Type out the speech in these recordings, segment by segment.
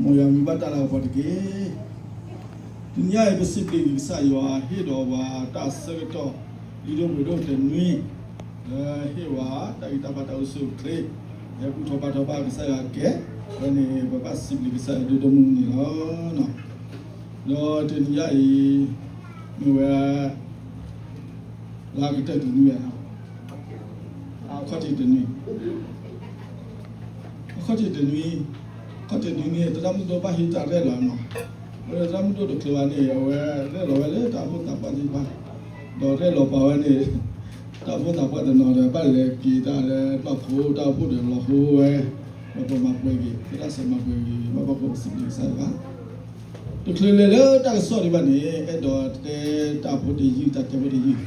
မ်ယွၤမံၤဘၣ်တၢ်လၤကပီၤတက့ၢ်. တနံၤအံၤ ပစံးဘျုးက့ၤကစၢ်ယွၤ ဟ့ၣ်ဒီးပှၤတၢ်ဆၢကတီၢ် လံာ်ဒိၣ်ပှ့ၤဒိၣ်တနွံ, လၢဟ့ၣ်ဝဲတၢ်ဂံၢ်တၢ်ဘါတၢ်အိၣ်ဆူၣ်အိၣ်ချ့, ဟဲဘူၣ်ထီၣ်ဘါထီၣ်ဘၣ်ကစၢ်ယွၤကဲ, အဝဲန့ၣ် ပဘၣ်စံးဘျုးကစၢ်ယွၤဒိၣ်ဒိၣ်မုၢ်မုၢ်န့ၣ်လီၤ. ဒီးတနံၤအံၤ မ့ၢ်ဝဲ လါကတၢၢ်တနွံ, အခီၣ်ထံးတနွံ, အခီၣ်ထံးတနွံ, အခီၣ်ထံးတနွံန့ၣ် သရၣ်မုၣ်ဒိၣ်ဘၣ်ဟံးတၢ်ရဲၣ်လီၤနီၤ, သရၣ်မုၣ်ဒိၣ်တချုးဘၣ်န့ၣ် အဝဲရဲၣ်လီၤဝဲလၢတၢ်အိၣ်ဖှိၣ်သးပှၢ်သ့ၣ်တဖၣ်, ဒီးရဲၣ်လီၤပာ်ဝဲန့ၣ် တၢ်အိၣ်ဖှိၣ်သးပှၢ်တနီၤဒီး ဘၣ်လဲၤက့ၤတၢ်လၢနီၢ်ခိ တၢ်အိၣ်ဖှိၣ်ဒီးလီၤဃိဝဲ, ဒီးပမၤပှဲၤက့ၤ သရၣ်စၢၤမၤပှဲၤက့ၤ ဘၣ်ဘၣ်ကိးပစံးဘျုးကစၢ်ယွၤ တချုးလဲၤလၢတၢ်ကစီၣ်ဒံးဘၣ်န့ၣ် အဲၣ်ဒိးတဲတၢ်ဖိတယုၢ် တၢ်တဲဖိတယုၢ်,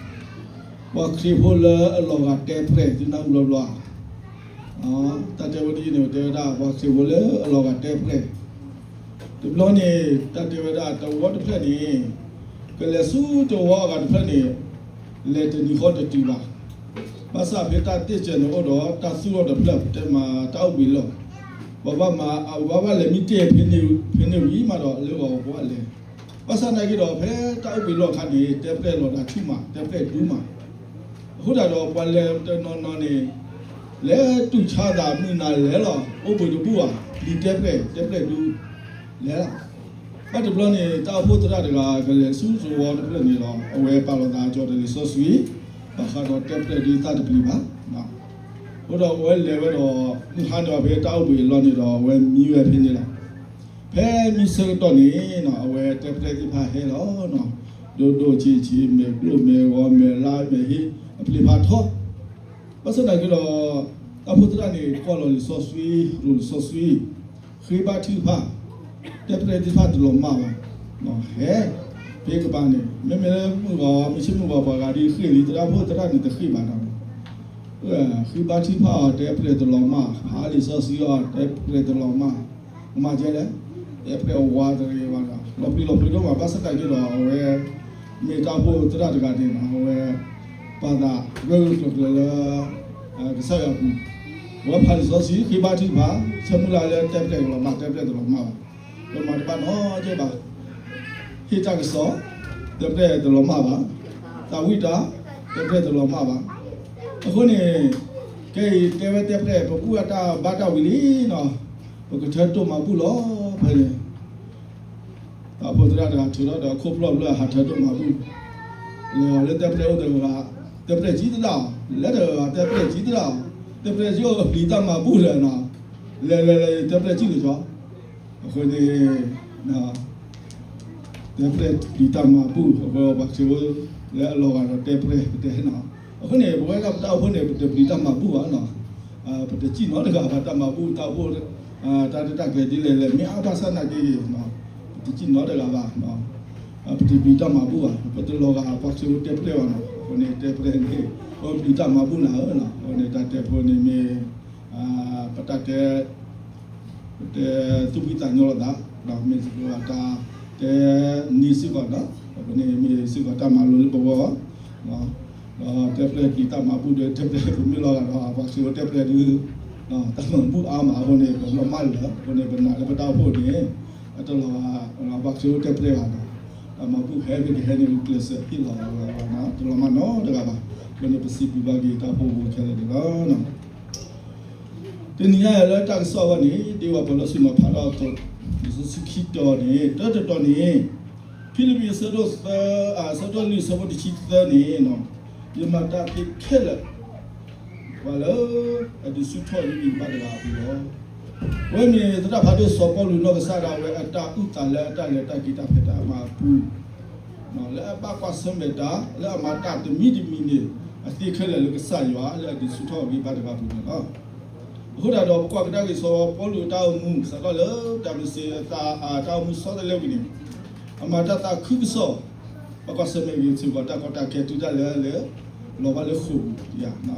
ပှၤခရံာ်ဖိလၢအလီၤဂာ်တဲပြဲၢ် သုနၢ်ဟူဘျီဘျီဧါ. တၢ်တဲဖိတယုၢ်န့ၣ် တဲဝဲဒၣ် ပှၤခရံာ်ဖိလၢအလီၤဂာ်တဲပြဲၢ်, တဘျီန့ၣ် တၢ်တဲဝဲဒၣ် တဝီတဖျၢၣ်န့ၣ် ကလဲၤဆူတဝီအဂၤတဖျၢၣ်န့ၣ် လဲၤတနံၤဃီတတုၤဘၣ်. ဘၣ်ဆၣ်ဖဲတၢ်တ့ၢ်စၢၤန့ၣ်အိၣ်ဒီး တၢ်သူၣ်ထီၣ်တဖျၢၣ် ပတဲမးတၢ်အိၣ်ဘှံးလီၢ်, ပဘၣ်မၤ ပဘၣ်ဘၣ်လဲၤမံတ့ၢ်ဖဲန့ၣ်ဝံၤမးဒီး လၢဂီၤပဘၣ်လဲၤ. ဘၣ်ဆၣ်သနာ်က့ဒီး ဖဲတၢ်အိၣ်ဘှံးလီၢ်အခါန့ၣ် တဲပြဲၢ်လီၤတၢ်ထူၣ်မး တဲပြဲၢ်ဒူမး. အဃိသတးဒီး ပှၤလဲၤတနီၤနီၤန့ၣ် လဲၤတူၢ်ဆါသးမုၢ်နၤလဲၣ်လီၤ အိၣ်ဘှံးတဘူၣ်ဘၣ် ပျံၤတဲပြဲၢ် တဲပြဲၢ်ဒူ လဲၤလီၤ. ဘၣ်တဘျီန့ၣ် တၢ်အိၣ်ဖှိၣ်သရၣ်တဂၤ ကလဲၤဆူတဝီတဖျၢၣ်န့ၣ်ဒီး အဝဲပာ်လီၤသးကၠီၤဒီးလံာ်စီဆှံ ဘၣ်ဃးဒီးတဲပြဲၢ်ဒူသၣ်တပျံၤဘၣ်. အဃိဒီးအဝဲလဲၤဝဲဒီး မုၢ်ဟါန့ၣ်အီၤ ဖဲတၢ်အိၣ်ဘှံးအလီၢ်န့ၣ်ဒီး အဝဲမံဝဲဖဲန့ၣ်လီၤ. ဖဲမံဆၢကတီၢ်န့ၣ် အဝဲတဲပြဲၢ်သ့ၣ်တဖၣ်ဟဲလီၤ ဒိၣ်ဒိၣ်ဆံးဆံး မဲာ်ကျိၣ်မဲာ်ဂီၤ မဲာ်လါမဲာ်ဟ့ အပျံၤဖးထီ ဘၣ်ဆၣ်သနာ်က့ဒီး တၢ်အိၣ်ဖှိၣ်သရၣ်န့ၣ် ကွၢ်လီၤလံာ်စီဆှံ ရိၤလံာ်စီဆှံ ဃ့ဘါထုကဖၣ် တဲပြဲၢ်သ့ၣ်တဖၣ်တလီၤမၢ်ဘၣ်. ဟဲ ဖဲကပၤန့ၣ် မ့မ့ၢ်လၢမုၢ်ဂီၤ မုၢ်ဆ့ၣ်မုၢ်ဂီၤ ပှၤဂၤဒ်ဃ့ၢ်လံ တၢ်အိၣ်ဖှိၣ်သရၣ်န့ၣ်တဃ့ၢ်ဘၣ်နီၤ. ဃ့ဘါထုကဖၣ်အီၤ တဲပြဲၢ်တလီၤမၢ်, ဖးလံာ်စီဆှံအီၤ တဲပြဲၢ်တလီၤမၢ်, မၤကဲလဲၣ်, တဲပြဲၢ်အဝါတဂ့ၤဘၣ်ဒီး လီၤပျံၤလီၤဖုးဒိၣ်မး ဘၣ်ဆၣ်သနာ်က့ဒီး အဝဲ မ့ၢ်တၢ်အိၣ်ဖှိၣ်သရၣ်တဂၤန့ၣ် အဝဲ ပာ်သးဂၢၢ်ဂၢၢ်ကျၢၤကျၢၤလၢ ကစၢ်ယွၤအပူၤ, အဝဲဖးလံာ်စီဆှံ ဃ့ဘါထုကဖၣ် ဆၢမုၢ်လၢ်လၢတဲပြဲၢ်တလီၤမၢ် တဲပြဲၢ်တလီၤမၢ်ဘၣ်, ပမၤတဘၣ်နီတဘ့ၣ်ဘၣ်, ဟ့ၣ်တၢ်ကစီၣ် တဲပြဲၢ်တလီၤမၢ်ဘၣ်, သးဝံၣ်တၢ် တဲပြဲၢ်တလီၤမၢ်ဘၣ်. အဃိန့ၣ် ခဲအံၤတဲဝဲတဲပြဲၢ် ပဘူၣ်အတၢ်ဘါတၢ်ဝံၤလံနီၤ, ပကထၢတိၢ်မၤဘူၣ်လီၤ ဖဲန့ၣ် တၢ်အိၣ်ဖှိၣ်သရၣ်တဂၤထုးထီၣ်ဒီးခိၣ်ဖျီၣ်ဖျၢၣ် ဟးထၢတိၢ်မၤဘူၣ်, လဲၤအီၤလၢတဲပြဲၢ်အိၣ်တဂၤ, တဲပြဲၢ်ကံသဒၣ်အီၤ, လဲၤတဂၤတဲပြဲၢ်ကံသဒၣ်အီၤ, တဲပြဲၢ်ကံအိၣ်ပျံၤတၢ်မၤဘူၣ်လၢၤနီၤ, လဲၤလဲၤလဲၤ တဲပြဲၢ်ကံလၢၤကီ, အဃိန့ၣ် တဲပြဲၢ်ပျံၤတၢ်မၤဘူၣ် အဃိပှၤခရံာ်ဖိလၢအလီၤဂာ်ဒီးတဲပြဲၢ်ပတဲနီၤ, အဃိန့ၣ် ပဝဲဒၣ်ပတၢ်အိၣ်ဖှိၣ်န့ၣ် ပတပျံၤတၢ်မၤဘူၣ်ဘၣ်နီၤ, ပတစံၣ်နီတဂၤဘၣ် တၢ်မၤဘူၣ်တၢ်အိၣ်ဖှိၣ် တၢ်တၢ်ကျဲၤဒ်လဲၣ်လဲၣ် မ့ၢ်အါဘၣ်ဆၣ်သနာ်က့ ပတစံၣ်နီတဂၤဘၣ်, ပတပျံၤတၢ်မၤဘူၣ်ဘၣ်, ပတလီၤဂာ်ပှၤခရံာ်ဖိတဲပြဲၢ်ဘၣ်နီၤ, အဃိန့ၣ်တဲပြဲၢ်န့ၣ် ပပျံၤတၢ်မၤဘူၣ်နၤဧၢ, အဃိန့ၣ်တၢ်တဲဖိန့ၣ်မ့ၢ် ပတၢ်တဲ ပတဲသူၣ်ဖှံသးညီလိာ်သး, ဒီးမ့ၢ်စ့ၢ်ကီးတၢ်တဲနံၤစ့ၢ်ကီးနီၤ, အဃိန့ၣ်မ့ၢ်စ့ၢ်ကီးတၢ်မၤလိလၢပဂီၢ်, ဒီးတဲပြဲၢ်ပျံၤတၢ်မၤဘူၣ်ဒီး တဲပြဲၢ်ပမ့ၢ်လီၤဂာ်ဒီး ပှၤခရံာ်ဖိတဲပြဲၢ်ဒုး တၢ်မၤဘူၣ်အါမးအဃိန့ၣ် ပလီၤမၢ်လၢာ်, အဃိန့ၣ် ပနာ်လၢပတၢ်အိၣ်ဖှိၣ်န့ၣ် တလီၤဂာ် ပှၤခရံာ်ဖိတဲပြဲၢ်ဘၣ်ဒီး တၢ်မၤဘူၣ်ဟဲက့ၤကဟဲန့ၣ် ကျဲးစၢးဟ့ၣ်လီၤ တလီၤမၢ်နီတဂၤဘၣ်, အဃိန့ၣ် ပစံးဘျုးဘၣ်က့ၤတၢ်အိၣ်ဖှိၣ်ဖိခဲလၢာ်န့ၣ်လီၤ. တနံၤညါအံၤလၢတၢ်ကစီၣ်အဂီၢ်န့ၣ် ဒ်ပှၤပၢၤလီၢ်ဆူၣ်နီၤဖးထီၣ်အသိး လံာ်စီဆှံခံတီၤန့ၣ် တၢတတီၤန့ၣ် ဖံလံးပံၤအဆၢဒိၣ်သၢ, အဆၢဒိၣ်လွံၢ်အဆၢဖိတဆံသၢန့ၣ် ယမၤတၢ်သ့ခဲလၢာ် ပှၤလၢအဒုးဆူၣ်ထီၣ်ဂံၢ်ဘါတဂၤအပူၤလီၤ. အဝဲမ့ၢ်သရၣ်ဖးဒိၣ်စီၤပီလူးနီၢ်ကစၢ်ဒၣ်ဝဲအတၢ်အုၣ်သးလၢအတၢ်လဲၤတၢ်က့ၤတၢ်ဖံးတၢ်မၤအပူၤ လၢအဘၣ်ကွၢ်ဆၢၣ်မဲာ်တၢ် လၢအမၤတၢ်တမံၤတမံၤန့ၣ် အသ့ခဲလၢာ်လၢကစၢ်ယွၤလၢအဒုးဆူၣ်ထီၣ်ဂံၢ်ဘါတဂၤအပူၤန့ၣ်လီၤ. အဃိသတးဒီး ပကွၢ်ကဒါက့ၤစီၤပီလူးအတၢ်အိၣ်မူ စးထီၣ်လၢတၢ်မုၢ်ဆ့ၣ်အသး တၢ်အိၣ်မူဆီတလဲဝံၤန့ၣ် အမၤတၢ်သးခုကစီၣ် ပကွၢ်ဆၢၣ်မဲာ်ဂ့ၤစ့ၢ်ကီး တၢ်ကီတၢ်ခဲတုၤဒၣ်လဲာ်လၢ လီၤဘၣ်လၢဃိာ်ပူၤ, လီၤလၢ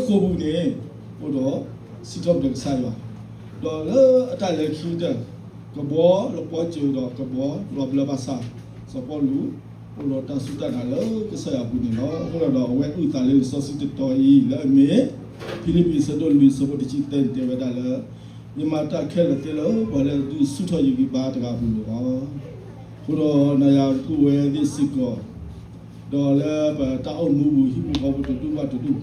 ဃိာ်ပူၤန့ၣ် အိၣ်ဒီးစံးထီၣ်ပတြၢၤကစၢ်ယွၤ, ဒီးလၢအတၢ်လဲၤခံကတၢၢ် ကဘီလီၤပှီၢ်စၢၤဒီးကဘီလီၤဘျၢဘၣ်ဆၣ် စီၤပီလူး အိၣ်ဒီးတၢ်စူၢ်တၢ်နာ်လၢကစၢ်ယွၤအပူၤန့ၣ်လီၤ. အဃိဒီး အဝဲအုၣ်သးလၢလံာ်စီဆှံတတီၤအံၤ လၢအမ့ၢ် ဖံလံးပံၤအဆၢဒိၣ်လွံၢ်အဆၢဖိတဆံသၢန့ၣ် တဲဝဲဒၣ်လၢ ယမၤတၢ်ခဲလၢာ်သ့လၢပှၤလၢအဒုးဆူၣ်ထီၣ်ယဂံၢ်ဘါတဂၤအပူၤလီၤ. အဃိဒီးနၤယၤပုၢ်ဝဲၢ်သ့ၣ်စ့ၢ်ကီး, ဒီးလၢပတၢ်အိၣ်မူပူၤ ဟံၣ်ဖိဃီဖိတဒူၣ်ဘၣ်တဒူၣ်,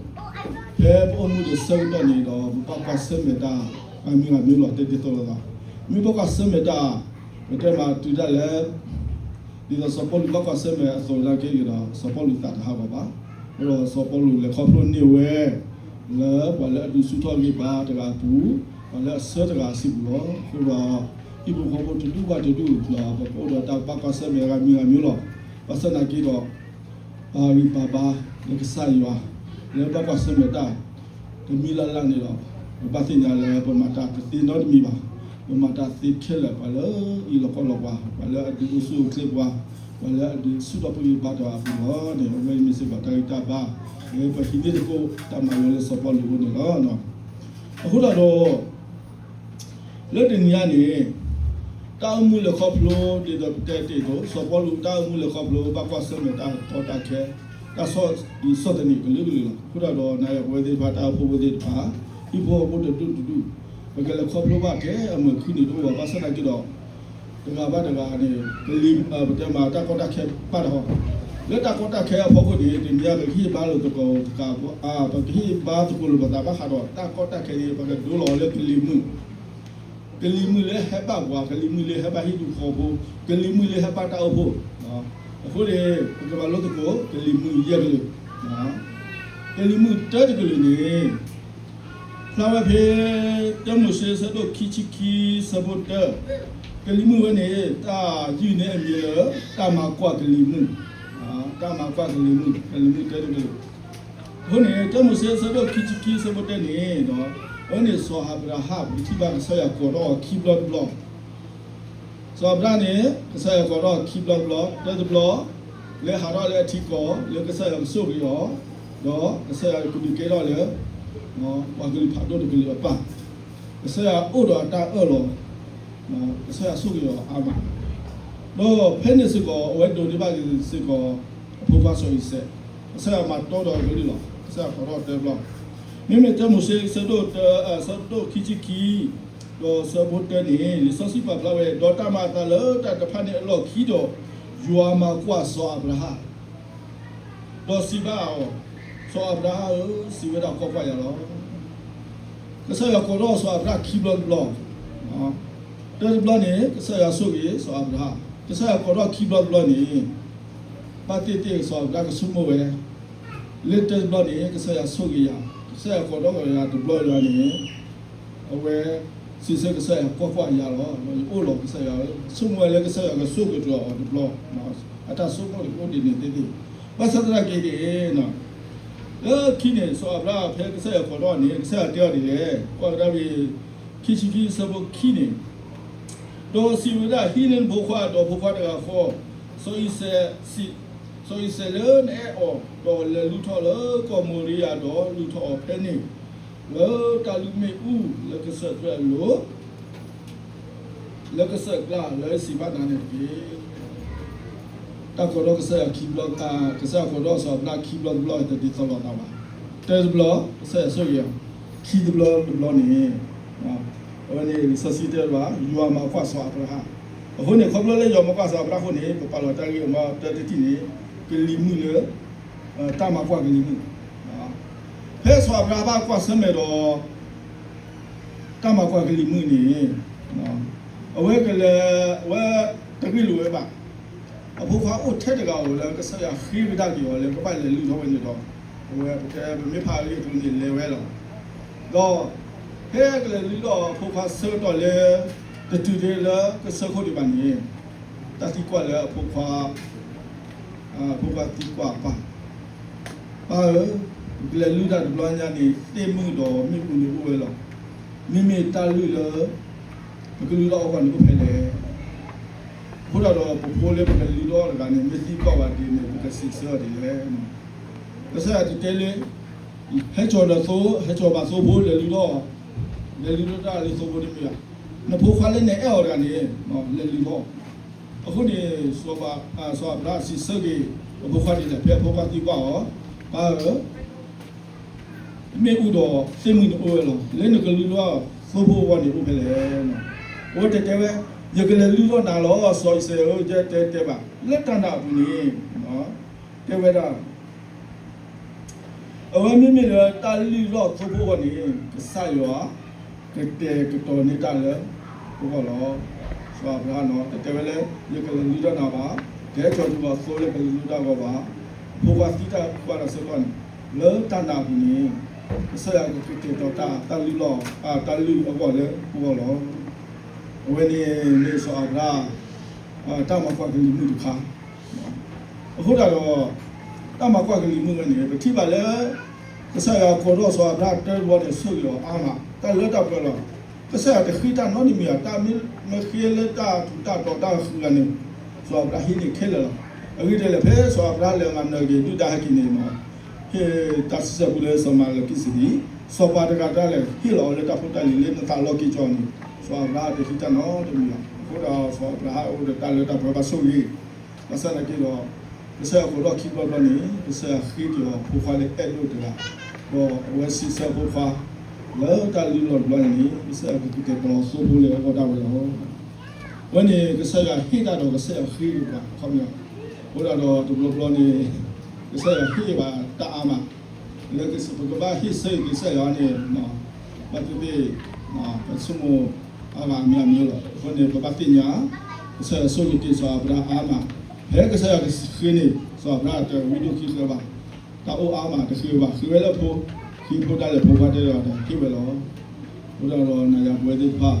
ဖဲပအိၣ်မူဒီးဆၢကတီၢ်န့ၣ်ဒီး ပဘၣ်ကွၢ်ဆၢၣ်မဲာ်တၢ် ဂၤမံၤဂၤမံၤလီၤ တဲဒ်သိးလိာ်သး, မ့ၢ်ဘၣ်ကွၢ်ဆၢၣ်မဲာ်တၢ်, ပတဲမးတုၤဒၣ်လဲာ် ဒ်သိးစီၤပီလူးဘၣ်ကွၢ်ဆၢၣ်မဲာ်အသိးနာ်က့ဒီး စီၤပီလူးသးတဟးဂီၤဘၣ်. အဃိဒီးစီၤပီလူးလဲၤခီဖျိန့ၢ်ဝဲ လၢပှၤလၢအဒုးဆူၣ်ထီၣ်ဂံၢ်ဘါတဂၤအပူၤ, ပှၤလၢအဆၢတဂၤအစုပူၤလီၤ. အဃိဒီး ဟံၣ်ဖိဃီဖိတဒူၣ်ဘၣ်တဒူၣ်လီၤ ပကအိၣ်ဒီးတၢ်ဘၣ်ကွၢ်ဆၢၣ်မဲာ်ဂၤမံၤဂၤမံၤလီၤ. ဘၣ်ဆၣ်သနာ်က့ဒီး ပဂံၢ်ပဘါလၢကစၢ်ယွၤ လၢဘၣ်ကွၢ်ဆၢၣ်မဲာ်တၢ် တမံၤလၢ်လၢ်န့ၣ်ဒီး ပဘၣ်သ့ၣ်ညါလၢပမၤတၢ်တသ့နီတမံၤဘၣ်. ပမၤတၢ်သ့ခဲလၢာ် ပှၤလၢအအံးလီၤကီလီၤပှၤ, ပှၤလၢအဒုးအိၣ်ဆူၣ်အိၣ်ချ့ပှၤ, ပှၤလၢအဒုးဆူၣ်ထီၣ်ပဂံၢ်ဘါတဂၤအပူၤလီၤန့ၣ် အဝဲမ့ၢ်စ့ၢ်ကီးတၢ်ဂံၢ်တၢ်ဘါ လၢပဟံးန့ၢ်သကိးတၢ်မၤလိလၢစီၤပီလူးအအိၣ်န့ၣ်လီၤ. အဃိဒီး လၢတနံၤအံၤန့ၣ် တၢ်အိၣ်မူလဲၤခီဖျိ ဒ်သိးပတဲတ့ၢ်အသိး စီၤပီလူးတၢ်အိၣ်မူလဲၤခီဖျိ ဘၣ်ကွၢ်ဆၢၣ်မဲာ်တၢ်ကီတၢ်ခဲ, တၢ်ဆီၣ်သနံးကလုာ်ကလုာ်လီၤ. အဃိဒီး နၤယၤပဝဲသ့ၣ်တဖၣ် တၢ်အိၣ်ဖှိၣ်ဖိသ့ၣ်တဖၣ် ဟံၣ်ဖိဃီဖိတဒူၣ်တဒူၣ် ပကလဲၤခီဖျိဘၣ်ထဲအမုာ်ခုၣ်န့ၣ်တအိၣ်ဘၣ်. ဘၣ်ဆၣ်သနာ်က့ဒီး တဂၤဘၣ်တဂၤန့ၣ် ကလံၤ ပတဲမးတၢ်ကီတၢ်ခဲဘၣ်တဟီ, လၢတၢ်ကီတၢ်ခဲအဖီခိၣ်န့ၣ် တနံၤအံၤ ပကဟ့ၣ်ဘါလိာ်သကိးတကး ပကဟ့ၣ်ဘါသကိးလိာ်ပသးဘၣ်ဃးဒီး တၢ်ကီတၢ်ခဲန့ၣ် ပကဒိလီၤလၢကလံၤမုၢ်, ကလံၤမုၢ်လၢဟဲဘၣ်ပှၤ, ကလံၤမုၢ်လၢဟဲဘၣ်ဟံၣ်ဖိဃီဖိ, ကလံၤမုၢ်လၢဟဲဘၣ်တၢ်အိၣ်ဖှိၣ်. အဃိန့ၣ် ပကမၤလိသကိး ကလံၤမုၢ်ယဲၢ်ကလုာ်, ကလံၤမုၢ်တၢတကလုာ်န့ၣ် ဖျါဝဲဖဲ တၢမိၤၡ့ ဆၢဒိၣ်ခံဆံခံ ဆၢဖိတၢ, ကလံၤမုၢ်ဝဲန့ၣ် တၢ်ယုၢ်န့ၢ်အမံၤလၢ တၢ်မၤကွၢ်ကလံၤမုၢ်, တၢ်မၤကွၢ်ကလံၤမုၢ်, ကလံၤမုၢ်တၢတကလုာ်. အဃိန့ၣ် တၢမိၤၡ့ ဆၢဒိၣ်ခံဆံခံ ဆၢဖိတၢန့ၣ်ဒီး အဝဲန့ၣ်စီၤအၤဘြၤဟၣ် ပကထံၣ်ဘၣ်ကစၢ်ယွၤကိးထီၣ်အီၤခံဘျီတဘျီ စီၤအၤဘြၤဟၣ်န့ၣ် ကစၢ်ယွၤကိးထီၣ်အီၤခံဘျီတဘျီ, တၢတဘျီ လၢဟးထီၣ်လၢအထံကီၢ် လၢကစၢ်ယွၤကဆိၣ်ဂ့ၤအီၤ, ဒီးကစၢ်ယွၤကဒုးကဲထီၣ်လၢ ပှၤကလုာ်ဖးဒိၣ်တကလုာ်အပၢ်, ကစၢ်ယွၤအိၣ်ဒီးအတၢ်အၢၣ်လီၤ, ကစၢ်ယွၤဆိၣ်ဂ့ၤအီၤအါမး, ဒီးဖဲန့ၣ်စ့ၢ်ကီး အဝဲဒိးန့ၢ်ဘၣ်စ့ၢ်ကီး အဖိခွါစီၤအံၤစဲး, ကစၢ်ယွၤမၤတီဒီးအကလုၢ်လီၤ. ကစၢ်ယွၤကိးထီၣ်တၢတဘျီ, မ့မ့ၢ်တၢမိၤၡ့ ဆၢဒိၣ်တၢ, ဆၢဒိၣ်ခံဆံခံ ဒီးဆၢဖိတၢန့ၣ် လံာ်စီဆှံပာ်ဖျါဝဲ, ဒီးတၢ်မၤအသးလၢတၢ်တဖၣ်န့ၣ်အလီၢ်ခံဒီး ယွၤမၤကွၢ်စီၤအၤဘြၤဟၣ်, ဒီးစံးဘၣ်အီၤ, စီၤအၤဘြၤဟၣ်ဧၢ, စံးဝဲဒၣ်ကွၢ်ကွၢ်ယၤလီၤ. ကစၢ်ယွၤကိးထီၣ်စီၤအၤဘြၤဟၣ်ခံဘျီတဘျီ, တၢတဘျီန့ၣ် ကစၢ်ယွၤဆိၣ်ဂ့ၤစီၤအၤဘြၤဟၣ်, ကစၢ်ယွၤကိးထီၣ်ခံဘျီတဘျီန့ၣ် ဘၣ်သ့ၣ်သ့ၣ်စီၤအၤဘြၤဟၣ်ကဆိကမိၣ်ဝဲ, လၢတၢတဘျီန့ၣ် ကစၢ်ယွၤဆိၣ်ဂ့ၤယၤ, ကစၢ်ယွၤကိးထီၣ်ယၤတဘျီတဘျီန့ၣ် အဝဲ စံးဆၢကစၢ်ယွၤကွၢ်ကွၢ်ယၤလီၤ, ယအိၣ်လီၤကစၢ်ယွၤ, ဆိကမိၣ်ဝဲလၢကစၢ်ယွၤကဆိၣ်ဂ့ၤအီၤတဘျီ, အတၢ်ဆိကမိၣ်န့ၣ်အိၣ်ဒ်န့ၣ်သ့သ့ၣ်, ဘၣ်ဆၣ်သနာ်က့န့ၣ် လၢခံန့ၣ် စီၤအၤဘြၤဟၣ်ဖဲကစၢ်ယွၤကိးထီၣ်န့ၣ် ကစၢ်ယွၤတဲအီၤဒ်လဲၣ်, ကွၢ်ကဒါဝံၤ ခံဆံခံ ဆၢဖိခံန့ၣ်, ဒီးစံးဝဲဒၣ် ဟံးန့ၢ်နဖိခွါဒီးဖိခွါတဂၤဃီ, စီၤအံၤစဲး, စီၤအံၤစဲးလၢနအဲၣ်အီၤ, ဒီးလဲၤလုၢ်ထီၣ်လၢကီၢ်မိၤရံယၤဒီးလုၢ်ထီၣ်အီၤဖဲန့ၣ်, လၢတၢ်လုၢ်မ့ၣ်အူလၢကစၢၢ်သွဲၣ်အလိၤ လၢကစၢၢ်ကျါလၢစံးဘၣ်နၤန့ၣ်တက့ၢ်. တၢ်ကိးထီၣ်ကစၢ်ယွၤခံဘျီ, ကစၢ်ယွၤကိးထီၣ်စီၤအၤဘြၤဟၣ်ခံဘျီတဘျီ တဒ်သိးလိာ်သးဘၣ်. တၢတဘျီ ကစၢ်ယွၤဆိၣ်ဂ့ၤအီၤ, ခံတဘျီတဘျီန့ၣ် အဝဲန့ၣ်လံာ်စီဆှံတဲဘၣ် ယွၤမၤကွၢ်စီၤအၤဘြၤဟၣ်. အဃိန့ၣ် ခီဖျိလၢယွၤမၤကွၢ်စီၤအၤဘြၤဟၣ်အဃိန့ၣ် ပပာ်လီၤတၢ်ဂ့ၢ်အမီတၢတထံၣ်န့ၣ် ကလံၤမုၢ်လၢ တၢ်မၤကွၢ်ကလံၤမုၢ်, ဖဲစီၤအၤဘြၤဟၣ်ဘၣ်ကွၢ်ဆၢၣ်မဲာ်ဒီး တၢ်မၤကွၢ်ကလံၤမုၢ်န့ၣ် အဝဲကလဲၤ, အဝဲတဂ့ၢ်လိာ်ဝဲဘၣ်. အဖိခွါအိၣ်ထဲတဂၤဧိၤလၢကစၢ်ယွၤဃ့ကဒါက့ၤအီၤလၢကဘၣ်လဲၤလုၢ်ထီၣ်ဝဲန့ၣ်ဒီး အဝဲပတဲပမ့ၢ်ဖးအဂ့ၢ်အကျိၤန့ၣ်လဲၤဝဲလီၤ. ဒီးဖဲကလဲၤလုၢ်ထီၣ်အဖိခွါဆၢကတီၢ်လၢ တတုၤဒၣ်လၢကဆၢခိၣ်ဒံးဘၣ်န့ၣ် တၢ်သံကွၢ်လၢအဖိခွါ အဖိခွါသံကွၢ်အပၢ်, ပၢ်ဧၢ, ပကလဲၤလုၢ်တၢ်တဘျီညါန့ၣ် သ့ၣ်မုၢ်ဒီးမ့ၣ်အူန့ၣ်အိၣ်ဝဲလီၤ. မ့မ့ၢ်တၢ်လုၢ်လၢ ပကလုၢ်ထီၣ်အီၣ်ကွၢ်န့ၣ်အိၣ်ဖဲလဲၣ်. အဃိသတးဒီး ပဖိလၢပကလုၢ်ထီၣ်အီၣ်တဂၤန့ၣ် မ့ၢ်သံကွၢ်ဝဲဒ်န့ၣ် ပကစံးဆၢအီၤဒ်လဲၣ်. ကစၢ်ယွၤတတဲလၢ ဟဲကၠီၤဒီးသိ, ဟဲကၠီၤဘၣ်သိဖိလဲၤလုၢ်ထီၣ်, လဲၤလုၢ်ထီၣ်တၢ်လၢသိဖိတမ့ၢ်ဘၣ်. နဖိခွါလၢနအဲၣ်အီၤတဂၤန့ၣ် လဲၤလုၢ်ထီၣ်. အဃိန့ၣ် စီၤအၤဘြၤဟၣ်စံးဆၢက့ၤ အဖိခွါဒ်လဲၣ်, ဖဲအဖိခွါသံကွၢ်အီၤ, ပၢ်ဧၢ, မ့ၣ်အူဒီးသ့ၣ်မုၢ်န့ၣ်အိၣ်ဝဲလီၤ. လၢနကလုၢ်ထီၣ် သိဖိအဂီၢ်န့ၣ်အိၣ်ဖဲလဲၣ်. အဝဲတဲတဲဝဲ, ယကလဲၤလုၢ်ထီၣ်နၤလီၤ စီၤအံၤစရ့လးဧၢ, တဲတဲဘၣ် လၢတၢ်နာ်အပူၤန့ၣ် တဲဝဲဒၣ် အဝဲမ့မ့ၢ်လၢတၢ်လုၢ်ထီၣ်သိဖိအဂီၢ်န့ၣ် ကစၢ်ယွၤ ကတဲာ်ကတီၤန့ၢ်တၢ်လၢပဂီၢ်လီၤ. စီၤအၤဘြၤဟၣ်နီၤ တဲတဲဝဲလၢ ယကလဲၤလုၢ်ထီၣ်နၤဘၣ်, ကဟဲကၠီၤတုၤလီၤသိလၢကလဲၤလုၢ်ထီၣ်အဂီၢ်ဘၣ်, ဖိခွါသံတၢ်ကွၢ်တၢ်စ့ၢ်ကီးန့ၣ် လၢတၢ်နာ်အပူၤန့ၣ် ကစၢ်ယွၤကကတဲာ်ကတီၤတၢ် တၢ်လုၢ်လီၢ် တၢ်လုၢ်အဂီၢ်လၢပဂီၢ်လီၤ. အဝဲန့ၣ်မ့ၢ်စီၤအၤဘြၤဟၣ် တၢ်မၤကွၢ်ကလံၤမုၢ်တခါ အဃိသတးဒီး တၢ်မၤကွၢ်ကလံၤမုၢ်ဝဲန့ၣ် ပထံၣ်ဘၣ်လၢ ကစၢ်ယွၤကိးထီၣ်စီၤအၤဘြၤဟၣ်တၢ်တဘျီန့ၣ် ဆိၣ်ဂ့ၤအီၤအါမး တၢ်လၢတၢ်ပှဲၤလီၤ. ကစၢ်ယွၤတဃ့တၢ်နီတမံၤဘၣ်, တၢ်မ့ၢ်ဃ့လၢတၢ်ထူးတၢ်တီၤတၢ်ဃုဂၤန့ၣ် စီၤအၤဘြၤဟၣ်ဟ့ၣ်န့ၢ်ခဲလၢာ်လီၤ. အဂ့ၢ်ဒ်လဲၣ် ဖဲစီၤအၤဘြၤဟၣ်လဲၤမၤနၢၤက့ၤဒုၣ်ဒါဟဲက့ၤန့ၣ် ဟ့ၣ်တၢ်စံးဆၢပူၤလၢစီၤမၤလကံစဒံ, စီၤပၤတဂၤတၢ်လဲၣ် ဟ့ၣ်လီၤအီၤလၢတၢ်ဖိတၢ်လံၤလၢနသးလီက့ၤကီန့ၣ် စီၤအၤဘြၤဟၣ်တဟ့ၣ်တၢ်နီတမံၤဘၣ်. အဃိဒီးစီၤအၤဘြၤဟၣ်အိၣ်ဒီးတၢ်လၢတၢ်ပှဲၤဘၣ်ဆိၣ်ဂ့ၤ ဘၣ်ဆၣ်သနာ်က့ဒီး ကစၢ်ယွၤကိးထီၣ်ခံဘျီတဘျီန့ၣ် ကစၢ်ယွၤဃ့က့ၤအီၤဖိခွါလၢအဲၣ်ဒိၣ်တဂၤ, ဒီးအဝဲစံးဆၢဖိခွါ လၢတၢ်လုၢ်လီၢ်တဘျီန့ၣ် ကစၢ်ယွၤကကတဲာ်ကတီၤသိဖိလၢအဂီၢ်ဒၣ်ဝဲလီၤ. အဝဲန့ၣ်ကစၢ်ယွၤဟ့ၣ်တၢ်ဒီးကစၢ်ယွၤဃ့က့ၤပှၤအခီပညီ, အဃိဒၣ်ဒီးတဘျီဘျီန့ၣ် ကစၢ်ယွၤဟ့ၣ်ဘၣ်တၢ်အါမး လၢပကဘၣ်ဟ့ၣ်ဆၢက့ၤကစၢ်ယွၤန့ၣ် ဘၣ်သ့ၣ်သ့ၣ် ပဆိကမိၣ်အါဂၤမံၤမံၤလီၤ. အဃိန့ၣ် ပဘၣ်သ့ၣ်ညါ ကစၢ်ယွၤဆိၣ်ဂ့ၤတ့ၢ်စီၤအၤဘြၤဟၣ်အါမး, ဖဲကစၢ်ယွၤကဃ့န့ၣ် စီၤအၤဘြၤဟၣ်တဝံဒိၣ်ခံဃၢဘၣ်, တၢ်အိၣ်အါမးတဃ့ဘၣ်, ဃ့ဝဲလၢဖိ, ဃ့ဖိဒၣ်လဲာ်ဖိခွါတဲဒီးဟ့ၣ်ဝဲလီၤ. အဃိဒၣ်ဒီးနၤယၤပဝဲသ့ၣ်တဖၣ်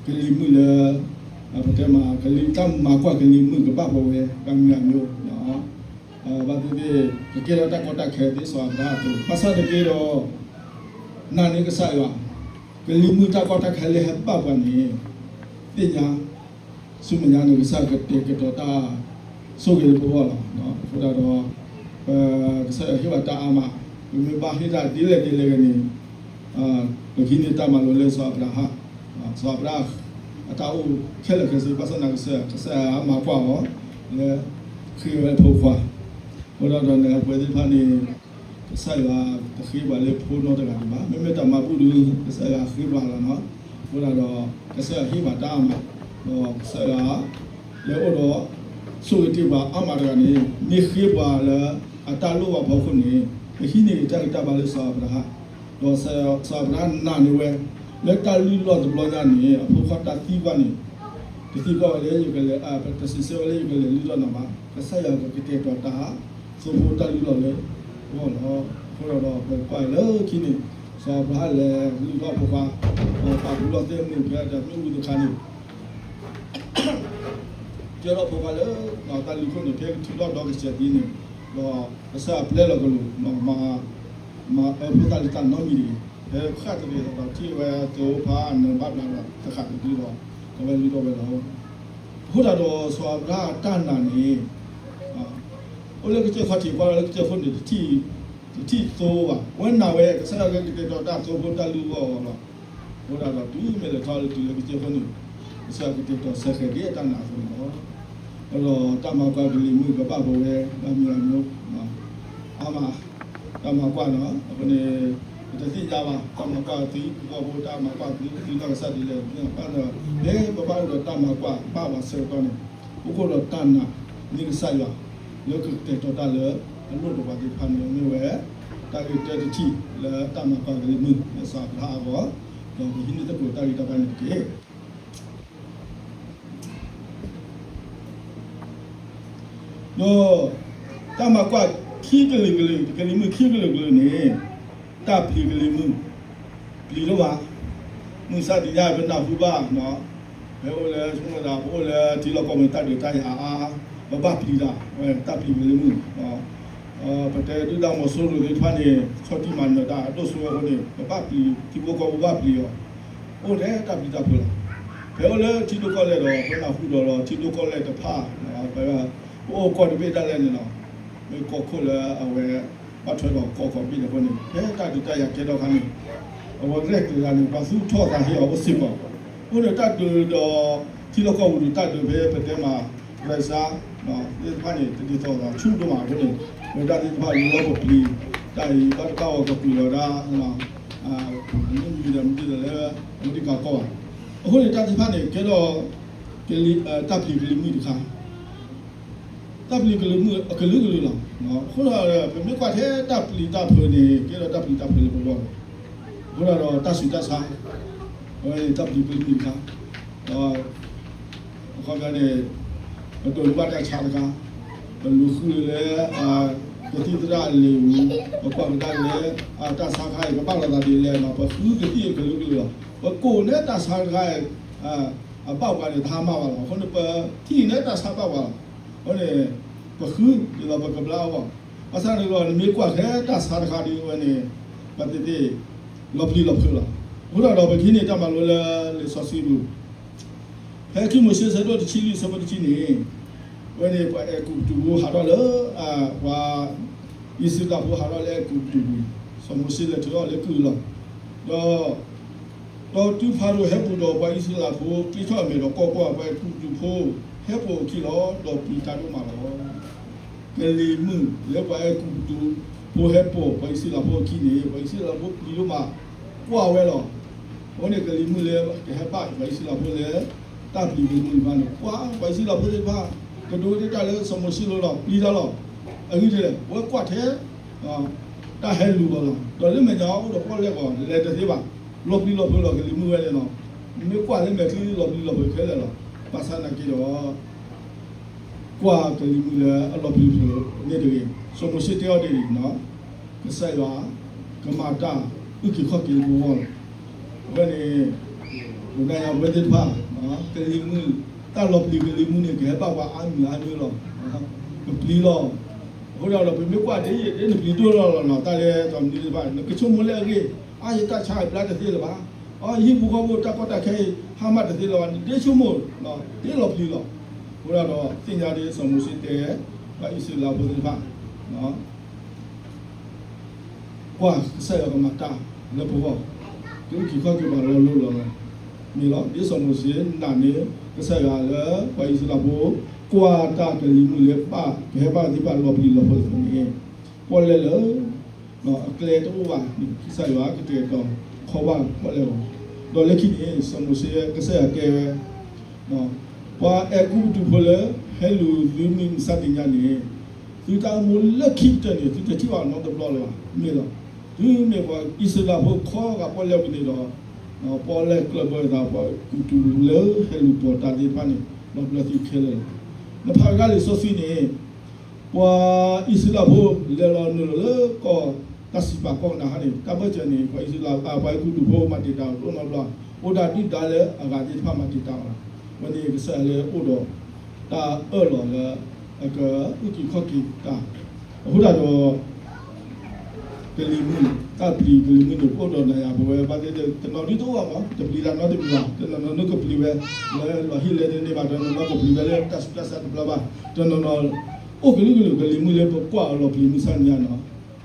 ကလံၤမုၢ်လၢ ပတဲမး တၢ်မၤကွၢ်ကလံၤမုၢ်ကဘၣ်ပဝဲ ကမံၤမံၤ ဘၣ်သ့ၣ်သ့ၣ် ကကဲထီၣ်တၢ်ကီတၢ်ခဲသ့စီၤအၤဘြၤဟၣ်အသိး, ဘၣ်ဆၣ်သနာ်က့ဒီး နာ်န့ၢ်ကစၢ်ယွၤ, ကလံၤမုၢ်တၢ်ကီတၢ်ခဲလၢဟဲဘၣ်ပှၤန့ၣ် သ့ၣ်ညါ ဆူမဲာ်ညါန့ၣ် ကစၢ်ယွၤကတဲာ်ကတီၤတၢ်ဆိၣ်ဂ့ၤလၢပဂီၢ်လီၤ. အဃိဒၣ်ဒီး ကစၢ်ယွၤဟ့ၣ်ဘၣ်တၢ်အါမး, ပမ့ၢ်ဘၣ်ဟ့ၣ်တၢ်ဒ်လဲၣ်ဒ်လဲၣ်ဂ့ၤန့ၣ် ပဟံးန့ၢ်တၢ်မၤလိလၢစီၤအၤဘြၤဟၣ်, စီၤအၤဘြၤဟၣ် အတၢ်အိၣ်ခဲလၢာ်ခဲဆ့ ဘၣ်ဆၣ်သနာ်က့ ကစၢ်ယွၤမၤကွၢ်အီၤ လၢ ဃ့ဝဲဖိခွါ, အဃိဒၣ်ဒီးနၤပဝဲသ့ၣ်တဖၣ်န့ၣ် ကစၢ်ယွၤတဃ့ပှၤလၢဖိနီတဂၤဒံးဘၣ်, မ့မ့ၢ်တၢ်မၤဘူၣ်ဒီး ကစၢ်ယွၤဃ့ပှၤလီၤနီၤ, အဃိဒၣ်ဒီး ကစၢ်ယွၤဟ့ၣ်ပှၤတၢ်အါမး, ဒီးကစၢ်ယွၤ လၢအိၣ်ဒီး ဆိၣ်ဂ့ၤတ့ၢ်ပှၤအါမးတဂၤန့ၣ် မ့ၢ်ဃ့ပှၤလၢအတၢ်လိၣ်ဘၣ်ဖီခိၣ်န့ၣ် ပဟံးန့ၢ်တၢ်ဂံၢ်တၢ်ဘါလၢစီၤအၤဘြၤဟၣ်, ဒီးစီၤအၤဘြၤဟၣ်နာ်န့ၢ်ဝဲ လၢတၢ်လုၢ်လီၢ်တဘျီညါန့ၣ် အဖိခွါတၢ်သံကွၢ်န့ၣ် တသံကွၢ်ဝဲလၢယကလဲၤ တစံးဆၢဝဲလၢယကလဲၤလုၢ်ထီၣ်နၤဘၣ်, ကစၢ်ယွၤကကတဲာ်ကတီၤတၢ် သိဖိတၢ်လုၢ်လီၢ်လၢအဂီၢ်လီၤ. အဃိဒၣ်ဒီး ပကွၢ်လၢခံန့ၣ် စီၤအၤဘြၤဟၣ်လဲၤလုၢ်ထီၣ်ဖိခွါ, ဒီးပာ်ဖှိၣ်လီၤသ့ၣ်မုၢ်ဖဲတမ့ၣ်အူတခါန့ၣ် ကဲထီၣ်ဖိခွါလၢ တၢ်လုၢ်ခိၣ်န့ၣ် ဖဲကထံၣ်ထီၣ်ဒီကစဲးသံန့ၣ် ဒီးကစၢ်ယွၤပျဲလီၤကလူး မၤအၢဖိသၣ်လံၤသၣ်နီတမံၤတဂ့ၤ, ဖဲဃၣ်တဂ့ၤဒီးထံၣ်ဝဲသဝီဖးအနၢဘၣ်ဘျးဒီးတဃၣ်တဒုဒီး အဝဲလုၢ်ထီၣ်ဝဲလီၤ. အဃိသတးဒီးစီၤအၤဘြၤဟၣ်အတၢ်နာ်န့ၣ် အိၣ်လၢကစၢၢ်ခီၣ်ထံး ကွၢ်လၢကစၢၢ်ခိၣ်န့ၣ် တထံၣ်သိဘၣ်, အဝဲနာ်ဝဲ ကစၢ်ယွၤကကတဲာ်ကတီၤတၢ်သိဖိတၢ်လုၢ်အဂီၢ်လီၤ. အဃိသတးဒီးတုၤမ့ၢ်လဲၤထီၣ်လၢတုၤလၢကစၢၢ်ခိၣ်န့ၣ် ကစၢ်ယွၤကတဲာ်ကတီၤဆဲးဃဲၤဒ်အတၢ်နာ်အသိးန့ၣ်လီၤ. အဃိဒီးတၢ်မၤကွၢ်ကလံၤမုၢ်ကဘၣ်ပဝဲ ဘၣ်မံၤဘၣ်မံၤ အါမး တၢ်မၤကွၢ်နီၤ, အဃိန့ၣ် ပတသ့ၣ်ညါဘၣ် တၢ်မၤကွၢ်သုကီၢ်ဖိ တၢ်မၤကွၢ်သုသုနီၢ်ကစၢ်ဒ်လဲၣ်, ဘၣ်ဒီး ဖဲပဘၣ်အိၣ်ဒီးတၢ်မၤကွၢ်ဘၣ်ပှၤဆၢကတီၢ်န့ၣ် အိၣ်ခိးဒီးတၢ်နာ်န့ၢ်ကစၢ်ယွၤ လၢကကတဲာ်ကတီၤတၢ်လၢအလိၣ်ဒီးပှၤသ့ၣ်တဖၣ်န့ၣ် မ့ၢ်ဝဲ တၢ်ဂ့ၢ်တၢတထံၣ်လၢတၢ်မၤကွၢ်ကလံၤမုၢ်လၢစီၤအၤဘြၤဟၣ်အဂီၢ်, ဒီးပဟံးန့ၢ်သကိးတၢ်ဂ့ၢ်တဖၣ်န့ၣ်တက့ၢ်. ဒီး တၢ်မၤကွၢ်ခံကလုာ်ကလုာ် တကလုာ်မုၢ်ခံကလုာ်ကလုာ်န့ၣ် တၢ်ပျံၤကလံၤမုၢ် ပျံၤဒိၣ်မး, မုၢ်ဆါတနံၤညါပနၢ်ဟူဘၣ်နီၤ, ဖဲအိၣ်လၢ ဆိကမိၣ်သး ပအိၣ်လၢထံလီၢ်ကီၢ်ပူၤတၢ်ဒုးတၢ်ယၤအါအါ, ပဘၣ်ပျံၤတၢ်, တၢ်ပျံၤကလံၤမုၢ် ပတဲဒုၣ်ဒါမီၤစိရိၤသ့ၣ်တဖၣ်န့ၣ် ဆီၣ်တံၢ်မၤနၢၤတၢ်အဒိၣ်ဆိဝဲအဃိန့ၣ် ပဘၣ်ပျံၤ ထံဖိကီၢ်ဖိဘၣ်ပျံၤအီၤ, အိၣ်ထဲတၢ်ပျံၤတၢ်ဖုးလီၤ. ဖဲအိၣ်လၢထံဒိၣ်ကီၢ်လဲၢ်ဒီး ပနၢ်ဟူဒီးလီၤ ထံဒိၣ်ကီၢ်လဲၢ်တဖၣ် ပအိၣ်ကီၢ်တဘ့ၣ်ဒၣ်လဲာ်န့ၣ်လီၤ. မ့ၢ်ကီၢ်ခိၣ်လၢအဝဲ ဘၣ်ထွဲဒီးကီၢ်ကီၢ်ဘ့ၣ်န့ၣ်အဃိန့ၣ် ဖဲတၢ်ဒုးတၢ်ယၤကဲထီၣ်အခါန့ၣ် အဝဲရဲၣ်ကျဲၤတၢ်န့ၣ် ပှၤသူၣ်ထီၣ်သးဟ့အီၤအိၣ်စ့ၢ်ကီး, အဃိန့ၣ် တၢ်ဒုးဒီး ထံလီၢ်ကီၢ်ပူၤဒီးတၢ်ဒုးဖဲပတဲမး ရၢၡါ သ့ၣ်တဖၣ်န့ၣ် တဒ်သိးသးဆူၣ်ဒိၣ်မးအဃိန့ၣ် ဝဲဒၣ်သ့ၣ်တဖၣ်လီၤပပျံၤ တၢ်အံၤဘၣ်တဘၣ်အီၤကပှ့ၤလီၤဒၣ် အမ့ၢ်မံၤဒီးမံၤဒီးလၢ အဝဲဒၣ်ကီၢ်ဘၣ်. အဃိန့ၣ် တၢ်သ့ၣ်တဖၣ်န့ၣ် ကဲထီၣ် တၢ်ပျံၤကလံၤမုၢ်တခါ, တၢ်ပျံၤကလံၤမုၢ်အကလုာ်ကလုာ်လီၤ. အဃိဒီး ပမ့ၢ်ကွၢ်ထဲတၢ်ပျံၤတၢ်ဖုးန့ၣ် ကဲထီၣ်တၢ်ပျံၤတၢ်ဖုးလၢပဂီၢ်လီၤ. အဃိဒီးတၢ်ဆူးတၢ်ဆါ အဝဲန့ၣ်တၢ်ပျံၤကလံၤမုၢ်တခါ, ဒီး အခီပညီန့ၣ် ပဒိးန့ၢ်ဘၣ်တၢ်ဆါတခါ, ပလူၤဃုလၢ ကသံၣ်သရၣ်အလံာ်ပူၤ, ပကွၢ်ကဒါလၢ တၢ်ဆါတခါအံၤ ကဘၣ်လိာ်သးဒ်လဲၣ်န့ၣ် ပဃုကသံၣ်အကလုာ်ကလုာ်လီၤ. ပကိးန့ၢ်တၢ်ဆါတခါအံၤ အဘၣ်ပှၤန့ၣ် တဟါမၢ်ဘၣ်လီၤ. အဃိန့ၣ် ပထံၣ်န့ၢ်တၢ်ဆါဘၣ်ပှၤလီၤ. အဃိန့ၣ် ပဃုဒ်သိးပကဘျါအဂီၢ်, ဘၣ်ဆၣ်န့ၣ်ဒီး နမ့ၢ်ကွၢ်ထဲတၢ်ဆါတခါဒ်ဝဲန့ၣ် ပသ့ၣ်သ့ၣ် လီၤပျံၤလီၤဖုးလီၤ. အဃိဒီး ပကဟံးန့ၢ်တၢ်မၤလိလၢလံာ်စီဆှံပူၤ ဖဲခံမိၤၡ့ဆၢဒိၣ်တဆံလွံၢ်ဆၢဖိတဆံန့ၣ်, အဝဲန့ၣ် ပှၤအဲၤကူပတူးဖိဟးထီၣ်လၢ ပှၤအံၣ်စရ့လးဖိဟးထီၣ်လၢအဲၤကူပတူးပူၤ, စီၤမိၤၡ့လဲၤထုးထီၣ်လၢကုၢ်လီၤ. ဒီး ဒီးတုၤဖၤရိၤဟဲပူၤဒီးပှၤအံၣ်စရ့လးဖိ က့ၤထီၣ်အမဲာ်ဒီး ကီၢ်ပှၢ်ပှၤအဲၤကူပတူးဖိ ဟဲပိာ်အခံလီၤ, ဒီးပျံၤတၢ်ဒိၣ်မးလီၤ. ကလံၤမုၢ်လၢပှၤအဲၤကူပတူးဖိဟဲပိာ်ပှၤအံၣ်စရ့လးဖိအခံန့ၣ် ပှၤအံၣ်စရ့လးဖိပျံၤဒိၣ်မး ကွၢ်ဝဲလီၤ. အဃိန့ၣ် ကလံၤမုၢ်လၢကဟဲဘၣ်ပှၤအံၣ်စရ့လးဖိလၢ တၢ်ပျံၤကလံၤမုၢ်တဖၣ်န့ၣ် ကွၢ်ပှၤအံၣ်စရ့လးဖိသ့ၣ်တဖၣ် ကဒိးတ့ၢ်တၢ်လၢစီၤမိၤၡ့အလိၤဒီး ပျံၤတၢ်လီၤ. အဂ့ၢ်ဒ်လဲၣ် အဝဲကွၢ်ထဲ တၢ်ဟဲလူၤလီၤလီၤ. ဒီးလၢမဲာ်ညါအိၣ်ဒီးပီၣ်လဲၣ်ဂီၤ လဲၤတသ့ဘၣ်. လီၤပျံၤလီၤဖုးလီၤ ကလံၤမုၢ်ဝဲန့ၣ်လီၤ. မ့ၢ်ကွၢ်လၢမဲာ်ချံလီၤပျံၤလီၤဖုးခဲလၢာ်လီၤ. ဘၣ်ဆၣ်သနာ်က့ဒီး ကွၢ်ကလံၤမုၢ်လၢအလီၤပျံၤလီၤဖုးန့ၣ်တဂ့ၤ. စီၤမိၤၡ့တဲအီၤဒ်အံၤ, ကစၢ်ယွၤ ကမၤတၢ်အုၣ်က့ၤခီၣ်က့ၤလၢပဂီၢ်လီၤ. အဝဲန့ၣ် ပနာ်ယၤပဝဲသ့ၣ်တဖၣ် ကလံၤမုၢ် တၢ်လီၤပျံၤကလံၤမုၢ်န့ၣ် ကဟဲဘၣ်ပှၤအါမံၤအါမံၤလီၤ. ကပျံၤလီၤ. အဃိဒီး ပမ့ၢ်ကွၢ်ဒ်အံၤ ဒ်နပျံၤဒိၣ်လီၤလီၤနီၤ တၢ်လၢတၢ်မနုၤသ့ၣ်တဖၣ် နကဆိကမိၣ်လၢအဂ့ၢ် အါ ယတၢ်ဆါအံၤဘျါတသ့လၢၤဘၣ်. အီ ယဟံၣ်ဖိဃီဖိတၢ်ကီတၢ်ခဲအံၤ ဟါမၢ်တသ့လၢၤဘၣ် နဒ်ဆိကမိၣ် ဒ်လီၤပျံၤလီၤ. အဃိဒီး သ့ၣ်ညါဒ်စီၤမိၤၡ့တဲ ပှၤအံၣ်စရ့လးဖိသ့ၣ်တဖၣ် ကွၢ်ကစၢ်ယွၤကမၤတၢ်လၢပဂီၢ်, ကအုၣ်က့ၤခီၣ်က့ၤပှၤလီၤလိၤလီၤလီၤ. မ့ၢ်လီၤ ဒ်စီၤမိၤၡ့နာ်န့ၢ်ကစၢ်ယွၤလၢ ပှၤအံၣ်စရ့လးဖိ ကွၢ်တၢ်ကလံၤမုၢ်လၢဘၣ် ကဟဲဘၣ်သ့ၣ်တဖၣ်လီၤပျံၤလီၤဖုးအသိးန့ၣ်, ပီၣ်လဲၣ်လၢ အကျဲတအိၣ်ဘၣ်န့ၣ် ကစၢ်ယွၤကတဲာ်ကတီၤခီဘၣ်ပီၣ်လဲၣ်လီၤ. ဒီးလၢခံန့ၣ် စီၤမိၤၡ့ကစၢ်ယွၤတဲဝဲ ပှၤအဲၤကူပတူးဖိလၢ ဟဲလူၤသုမုၢ်မဆါတနံၤညါန့ၣ် သုတၢ်အိၣ်မူလၢခံကတၢၢ်န့ၣ် သုတထံၣ်ဘၣ်နီတဘျီလၢၤဘၣ်. မ့ၢ်လီၤ. တုၤမ့ၢ်ပှၤအံၣ်စရ့လးဖိခီဂာ်ပီၣ်လဲၣ်ဝံၤန့ၣ်ဒီး ပီၣ်လဲၣ်ကျၢၢ်ဘၢအသး ပှၤကူတူးလၢဟဲလူၤပိာ်တၢ်သ့ၣ်တဖၣ်န့ၣ် လီၤဘျၢသုခဲလၢာ်လီၤ. နဖးကဒါလံာ်စီဆှံန့ၣ် ပှၤအံၣ်စရ့လးဖိလဲၤလီၤနုာ်လီၤလၢကီၢ်တၢ်စံးပာ်ကီၢ်ကနၤအၣ်န့ၣ် တၢ်ဘၢၣ်စၢၤန့ၣ် ပှၤအံၣ်စရ့လး ပှၤအဲၤကူပတူးဖိမၤတံာ်တာ်အီၤဒိၣ်နီတဘျီ, အိၣ်ဒၣ်ဒုၣ်ဒါလၢအဂၤသ့ၣ်တဖၣ်မၤတံာ်တာ်အီၤလီၤ. ဝဲန့ၣ်ကစၢ်ယွၤလၢအိၣ်ဒီး တၢ်အၢၣ်လီၤလၢ အကအုၣ်က့ၤခီၣ်က့ၤတၢ်, အဃိသတးဒီး ကလံၤမုၢ် တၢ်ပျံၤကလံၤမုၢ်န့ၣ် အိၣ်ဒီးနၤယၤပဝဲဘၣ်သ့ၣ်သ့ၣ် တနီၤဒ်တအိၣ်ဘၣ်မး တပျံၤတၢ်နီတမံၤဘၣ်, တနီၤနီၤန့ၣ်ကပျံၤဝဲ လၢလီၤဟံၣ်လဲတန့ၢ်ဘၣ်, တနီၤနီၤကပျံၤဝဲလၢတၢ်ဆူးတၢ်ဆါတဘျီဘၣ်, တနီၤနီၤ အိၣ်ကလုာ်ကလုာ်ကလံၤမုၢ်လၢပကွၢ်အီၤလီၤပျံၤမုၢ်ဆါနံၤညါနီၤ,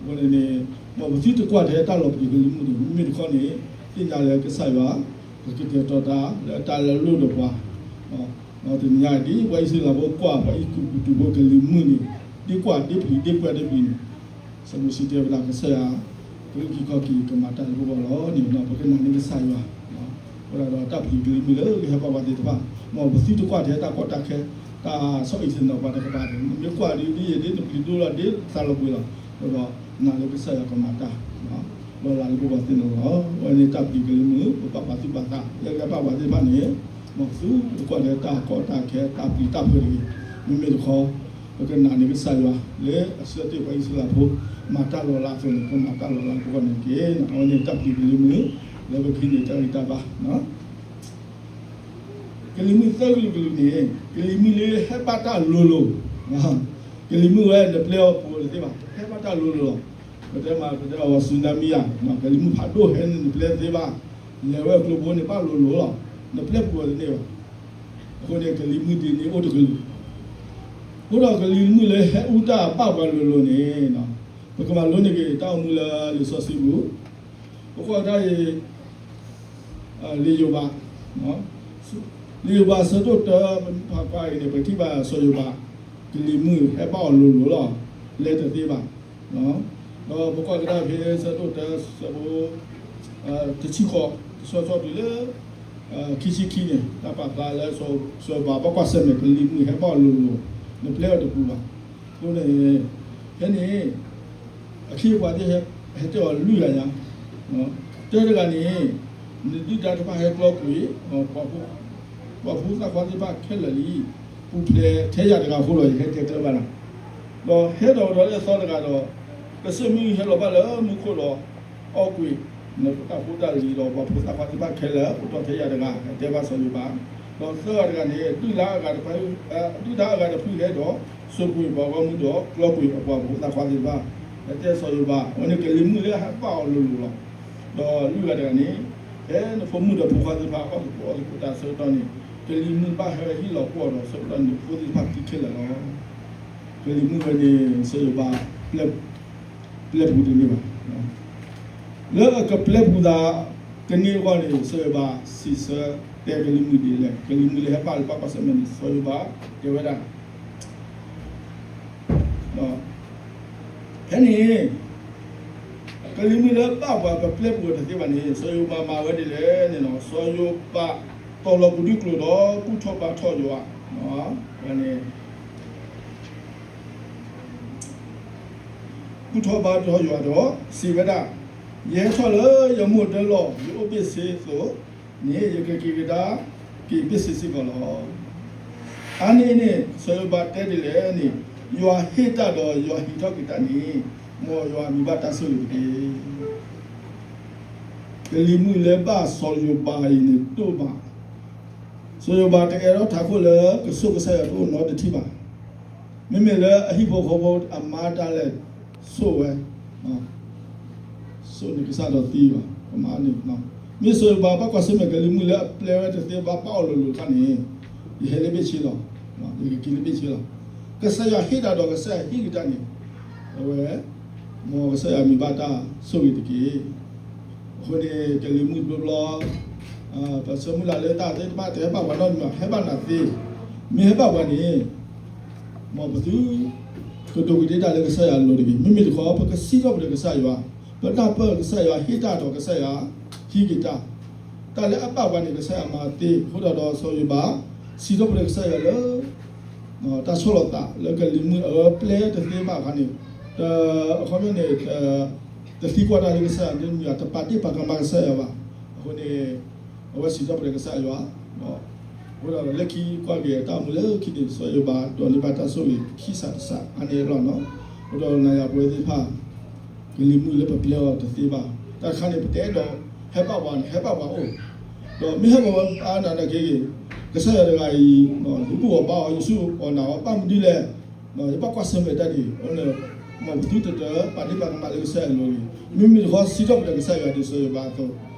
အဃိန့ၣ်န့ၣ် မ်ပသုတကွၢ်ထဲတၢ်လီၤပျံၤကလံၤမုၢ်န့ၣ် မ့မ့ၢ်တခီန့ၣ် သ့ၣ်ညါလၢကစၢ်ယွၤ ကကတဲာ်ကတီၤတၢ်လၢတၢ်လၢအလိၣ်ဒီးပှၤ တနံၤညါအံၤ ဒ်ပှၤအံၣ်စရ့လးဖိကွၢ် ပှၤအဲၤကူပတူးဖိကလံၤမုၢ်န့ၣ် ဒ်ကွၢ်ဒ်ပျံၤဒ်ပှဲၤဒ်ပျံၤန့ၣ် စီၤမိၤၡ့တဲဝဲဒၣ်ကစၢ်ယွၤ ကအုၣ်က့ၤခီၣ်က့ၤကမၤတၢ်လၢပဂီၢ်လီၤန့ၣ် ပကနာ်န့ၢ်ကစၢ်ယွၤ အဃိသတးဒီးတၢ်ပျံၤကလံၤမုၢ်လၢကဟဲဘၣ်ပှၤသ့ၣ်တဖၣ် မ်ပသုတကွၢ်ထဲတၢ်ကီတၢ်ခဲ တၢ်ဆီၣ်အံၤသ့ၣ်နီၤပှၤတကပၤန့ၣ် မ့ၢ်ကွၢ်ဒ်ဒ်ယဲၢ်ဒ်တပျံၤဒိၣ်လီၤဒ်သးလီၤဘှံးလီၤ အဃိဒီးနာ်လၢကစၢ်ယွၤကမၤတၢ် လီၤလးလၢပဂီၢ်သ့ၣ်နီၤလီၤ. အဝဲန့ၣ်တၢ်ပျံၤကလံၤမုၢ် ပဘၣ်ပာ်သူၣ်ပာ်သး လၢကဟဲဘၣ်ပှၤသ့ၣ်တဖၣ်န့ၣ် မ်ပသုတကွၢ်ထဲတၢ်ကီတၢ်ခဲတၢ်ပျံၤတၢ်ဖုးတဂ့ၤ မ့မ့ၢ်တခီ ပကနာ်န့ၢ်ကစၢ်ယွၤ လၢအဆၢတဲာ်ပှၤအံၣ်စရ့လးဖိ မၤတၢ်လီၤလးအသိးန့ၣ် ကမၤတၢ်လီၤလးလၢပဂီၢ်န့ၣ်တက့ၢ်. အဝဲန့ၣ်တၢ်ပျံၤကလံၤမုၢ် လၢပကဟံးန့ၢ်တၢ်ဂံၢ်တၢ်ဘါ ကလံၤမုၢ်သၢကလုာ်ကလုာ်န့ၣ် ကလံၤမုၢ်လၢဟဲဘၣ်တၢ်လိၤလိၤ ကလံၤမုၢ်ဝဲနပျဲအီၤပူၤတသ့ဘၣ် ဟဲဘၣ်တၢ်လိၤလိၤလီၤ. ပတဲမး ပတဲအီၤ tsunami ဧါ ကလံၤမုၢ်ဖးဒိၣ်ဟဲန့ၣ် နပျဲတသ့ဘၣ် လဲၤဝဲအကျိၤဘိန့ၣ် ဘၣ်လိၤလိၤလီၤ. နပျဲပူၤအီၤတန့ၢ်ဘၣ်. အဃိန့ၣ် ကလံၤမုၢ်ဒ်န့ၣ်အိၣ်တကလုာ် အဃိဒီးကလံၤမုၢ်လၢဟဲအူတၢ်ဘၣ်ပှၤလိၤလိၤန့ၣ် ပကမၤလိန့ၢ်က့ၤတၢ်အိၣ်မူလၢလံာ်စီဆှံပူၤ ပကွၢ်ကဒါအံၤ လံာ်ယိၤဘး လံာ်ယိၤဘးဆၢဒိၣ်တၢ ပမ့ၢ်ဖးကွၢ်အံၤန့ၣ် ပထံၣ်ဘၣ်စီၤယိၤဘး ကလံၤမုၢ်ဟဲဘၣ်အီၤလိၤလိၤလီၤ လဲၤတသ့ဘၣ်. ဒီးပကွၢ်ကဒါဖဲဆၢဒိၣ်တၢ ဆၢဖိ တဆံဃိး တဆီဆီတုၤလၢ ခံဆံခံန့ၣ် တၢ်ပာ်ဖျါလၢ စီၤယိၤဘးဘၣ်ကွၢ်ဆၢၣ်မဲာ်ကလံၤမုၢ်ဟဲဘၣ်အီၤလိၤလိၤ, နပျဲအီၤတပူၤဘၣ်. အဃိန့ၣ် ဖဲန့ၣ် အခ့အပှၤသ့ၣ်ဟဲတဲအီၤလွံၢ်ဂၤညါ, တၢတဂၤန့ၣ် နဒုၣ်ဒါတဖၣ်ဟဲကျီကွံာ် ပှၤဖိသၣ်ခွါသ့ၣ်တဖၣ်ခဲလၢာ်လံ, ပူၤဖျဲးထဲယၤတဂၤအဃိဒီး ယဟဲတဲကျၢၤဘၣ်နၤ, ဒီးဟဲဒီးဒီးလၢအသီတဂၤဒီး ကစၢၢ်မုၢ်ဟဲလီၤဘၣ်လၢမူခိၣ်ဒီး အီၣ်ကွံာ် နတၢ်ဖိတၢ်လံၤဒီး ပှၤဖိသၣ်ခွါသ့ၣ်တဖၣ်ခဲလၢာ် အိၣ်တီၢ်ထဲယၤတဂၤ ဟဲတဲဘၣ်စီၤယိၤဘး, ဒီးသၢဂၤတဂၤန့ၣ် ဒုၣ်ဒါအဂၤတဖုဟဲဒီး စိာ်ကွံာ်ပှၤဂီၢ်မုၢ်ဒီး ကျီကွံာ်အပှၤဖိသၣ်ခွါသ့ၣ်တဖၣ်, ဟဲတဲစီၤယိၤဘး, အဝဲန့ၣ်ကလံၤမုၢ်လၢဟဲဘၣ်အီၤလိၤလိၤလီၤ. ဒီးလွံၢ်ဂၤတဂၤန့ၣ် ဖဲနဖိမုၣ်ဒီးဖိခွါသ့ၣ်တဖၣ် အီၣ်သကိးအီသကိးတၢ်ဆၢကတီၢ်န့ၣ် ကလံၤမုၢ်ဘၣ်ဟဲဟံၣ်လီၤကွီၢ်ဒီး ဆၢကတီၢ်န့ၣ် ဖိသ့ၣ်တဖၣ်သံခဲလၢာ်လီၤ. ကလံၤမုၢ်ဝဲန့ၣ် စီၤယိၤဘး ပျဲပူၤတန့ၢ်ဘၣ်. လၢအကပျဲပူၤသးကန့ၢ်အဂီၢ်န့ၣ် စီၤယိၤဘးစံးဆၢတဲကလံၤမုၢ်ဒ်လဲၣ်, ကလံၤမုၢ်လၢဟဲဘၣ်လၢဘၣ်ကွၢ်ဆၢၣ်မဲာ်န့ၣ် စီၤယိၤဘးတဲဝဲဒၣ် ဖဲန့ၣ် ကလံၤမုၢ်လၢဘၣ်ပှၤပပျဲပူၤတသ့ဘၣ်န့ၣ် စီၤယိၤဘးမၤဝဲဒ်လဲၣ်န့ၣ်လီၤ. စီၤယိၤဘးတီၤလီၤပူၤဒုၣ်ကျိၤဒီး ကူၣ်ထီၣ်ဘါထီၣ်ယွၤ, ဝဲန့ၣ် ကူၣ်ထီၣ်ဘါထီၣ်ယွၤဒီး စံးဝဲဒၣ်, ယဟဲထီၣ်လၢယမိၢ်ဒၢလီၢ် ယအိၣ်ဘ့ၣ်ဆ့အသိးန့ၣ် ယကက့ၤကဒါက့ၤဘ့ၣ်ဆ့စ့ၢ်ကီးလီၤ. အါန့ၢ်န့ၣ် စီၤယိၤဘးတဲဒ်လဲၣ်န့ၣ်, ယွၤဟ့ၣ်တၢ်ဒီးယွၤဟံးထီၣ်က့ၤတၢ်န့ၣ် မ်ယွၤမံၤဘၣ်တၢ်ဆိၣ်ဂ့ၤတက့ၢ်. ကလံၤမုၢ်လၢဘၣ်စီၤယိၤဘးအံၤန့ၣ်ဒိၣ်မး, စီၤယိၤဘးတအဲၣ်ဒိးထးခိၣ်လၢကဆိၣ်ကစၢ်ယွၤတအိၣ်နီတထံၣ်ဘၣ်. မ့မ့ၢ်လၢအဟံၣ်ဖိဃီဖိအမါတၢ်လဲၤဆိၣ်ဝဲ, ဆိၣ်န့ၢ်ကစၢ်ဒီးသံဘၣ်, အမါန့ၣ်, မ့ၢ်စီၤယိၤဘးဘၣ်ကွၢ်ဆၢၣ်မဲာ်ကလံၤမုၢ်လၢအပျဲဝဲတသ့ဘၣ် ဘၣ်အီၤလိၤလိၤတဖၣ်န့ၣ်, ယဟဲလၢဘ့ၣ်ဆ့လီၤ, ယကက့ၤလၢဘ့ၣ်ဆ့လီၤ. ကစၢ်ယွၤဟ့ၣ်တၢ်ဒီးကစၢ်ယွၤဟံးက့ၤတၢ်န့ၣ်, အဝဲ မ်ကစၢ်ယွၤမံၤဘၣ်တၢ်ဆိၣ်ဂ့ၤတက့ၢ်. အဃိန့ၣ် ကလံၤမုၢ်တဘျီဘျီ ပဆၢမုၢ်လၢ်လၢတၢ်သ့ၣ်တဖၣ်တဟဲဘၣ်ပှၤနီတမံၤဘၣ်, ဟဲဘၣ်နၤသ့, မ့ၢ်ဟဲဘၣ်ပှၤန့ၣ် မ်ပသုကဒိးကဒ့တၢ်လၢကစၢ်ယွၤအလိၤတဂ့ၤ. မ့မ့ၢ်တခီ ပကစံးထီၣ်ပတြၢၤကစၢ်ယွၤ, ပတၢ်ပၢၢ်ကစၢ်ယွၤဟ့ၣ်တၢ်ဒီးကစၢ်ယွၤဟံးက့ၤတၢ်, တၢ်လၢအဘၣ်ပှၤန့ၣ် ကစၢ်ယွၤမၤသ့အဃိဒီး စီၤယိၤဘး စံးထီၣ်ပတြၢၤကစၢ်ယွၤလၢ တၢ်ဆီၣ်လီၤသးလၢကလံၤမုၢ်အဝဲပျဲတသ့ဘၣ်အခါန့ၣ်, အခီပညီန့ၣ် တသံကွၢ်တၢ်လၢကစၢ်ယွၤ တမ့ၢ်တပာ်ဒ့ၣ်ပာ်ကမၣ်ကစၢ်ယွၤဘၣ်. အဃိန့ၣ် အဝဲစံးထီၣ်ပတြၢၤကစၢ်ယွၤ, အဃိဒီးလၢခံကွၢ်က့ၤအတၢ်အိၣ်မူလၢခံန့ၣ် စီၤယိၤဘးဒိးန့ၢ်ဘၣ်တၢ်ဆိၣ်ဂ့ၤခံစးတစး အါန့ၢ်အလီၢ်နီၤ. အဃိဒီးနၤယၤပဝဲသ့ၣ်တဖၣ် ကလံၤမုၢ်လၢပပျဲအီၤတသ့ဘၣ်, တၢ်တခါန့ၣ်ပတဲဒီး ဟဲဘၣ်ပှၤန့ၣ် ဟဲဘၣ်ပှၤအိၣ်, ဒီးမ့ၢ်ဟဲဘၣ်ဝဲအါနၤနာ်က့ဂ့ၤ, ကစၢ်ယွၤတဂၤအံၤ ယဘူၣ်အီၤဘါအီၤ ယဆူအီၤနာ်အီၤ ဘၣ်မနုၤလဲၣ်, ယဘၣ်ကွၢ်ဆၢၣ်မဲာ်တၢ်ဒ်အံၤ, မ်ပသုတတပာ်ဒ့ၣ်ပာ်ကမၣ်လၢကစၢ်ယွၤအလိၤဂ့ၤ, မ့မ့ၢ်တခီစံးထီၣ်ပတြၢၤကစၢ်ယွၤဒ်စီၤယိၤဘးအသိး,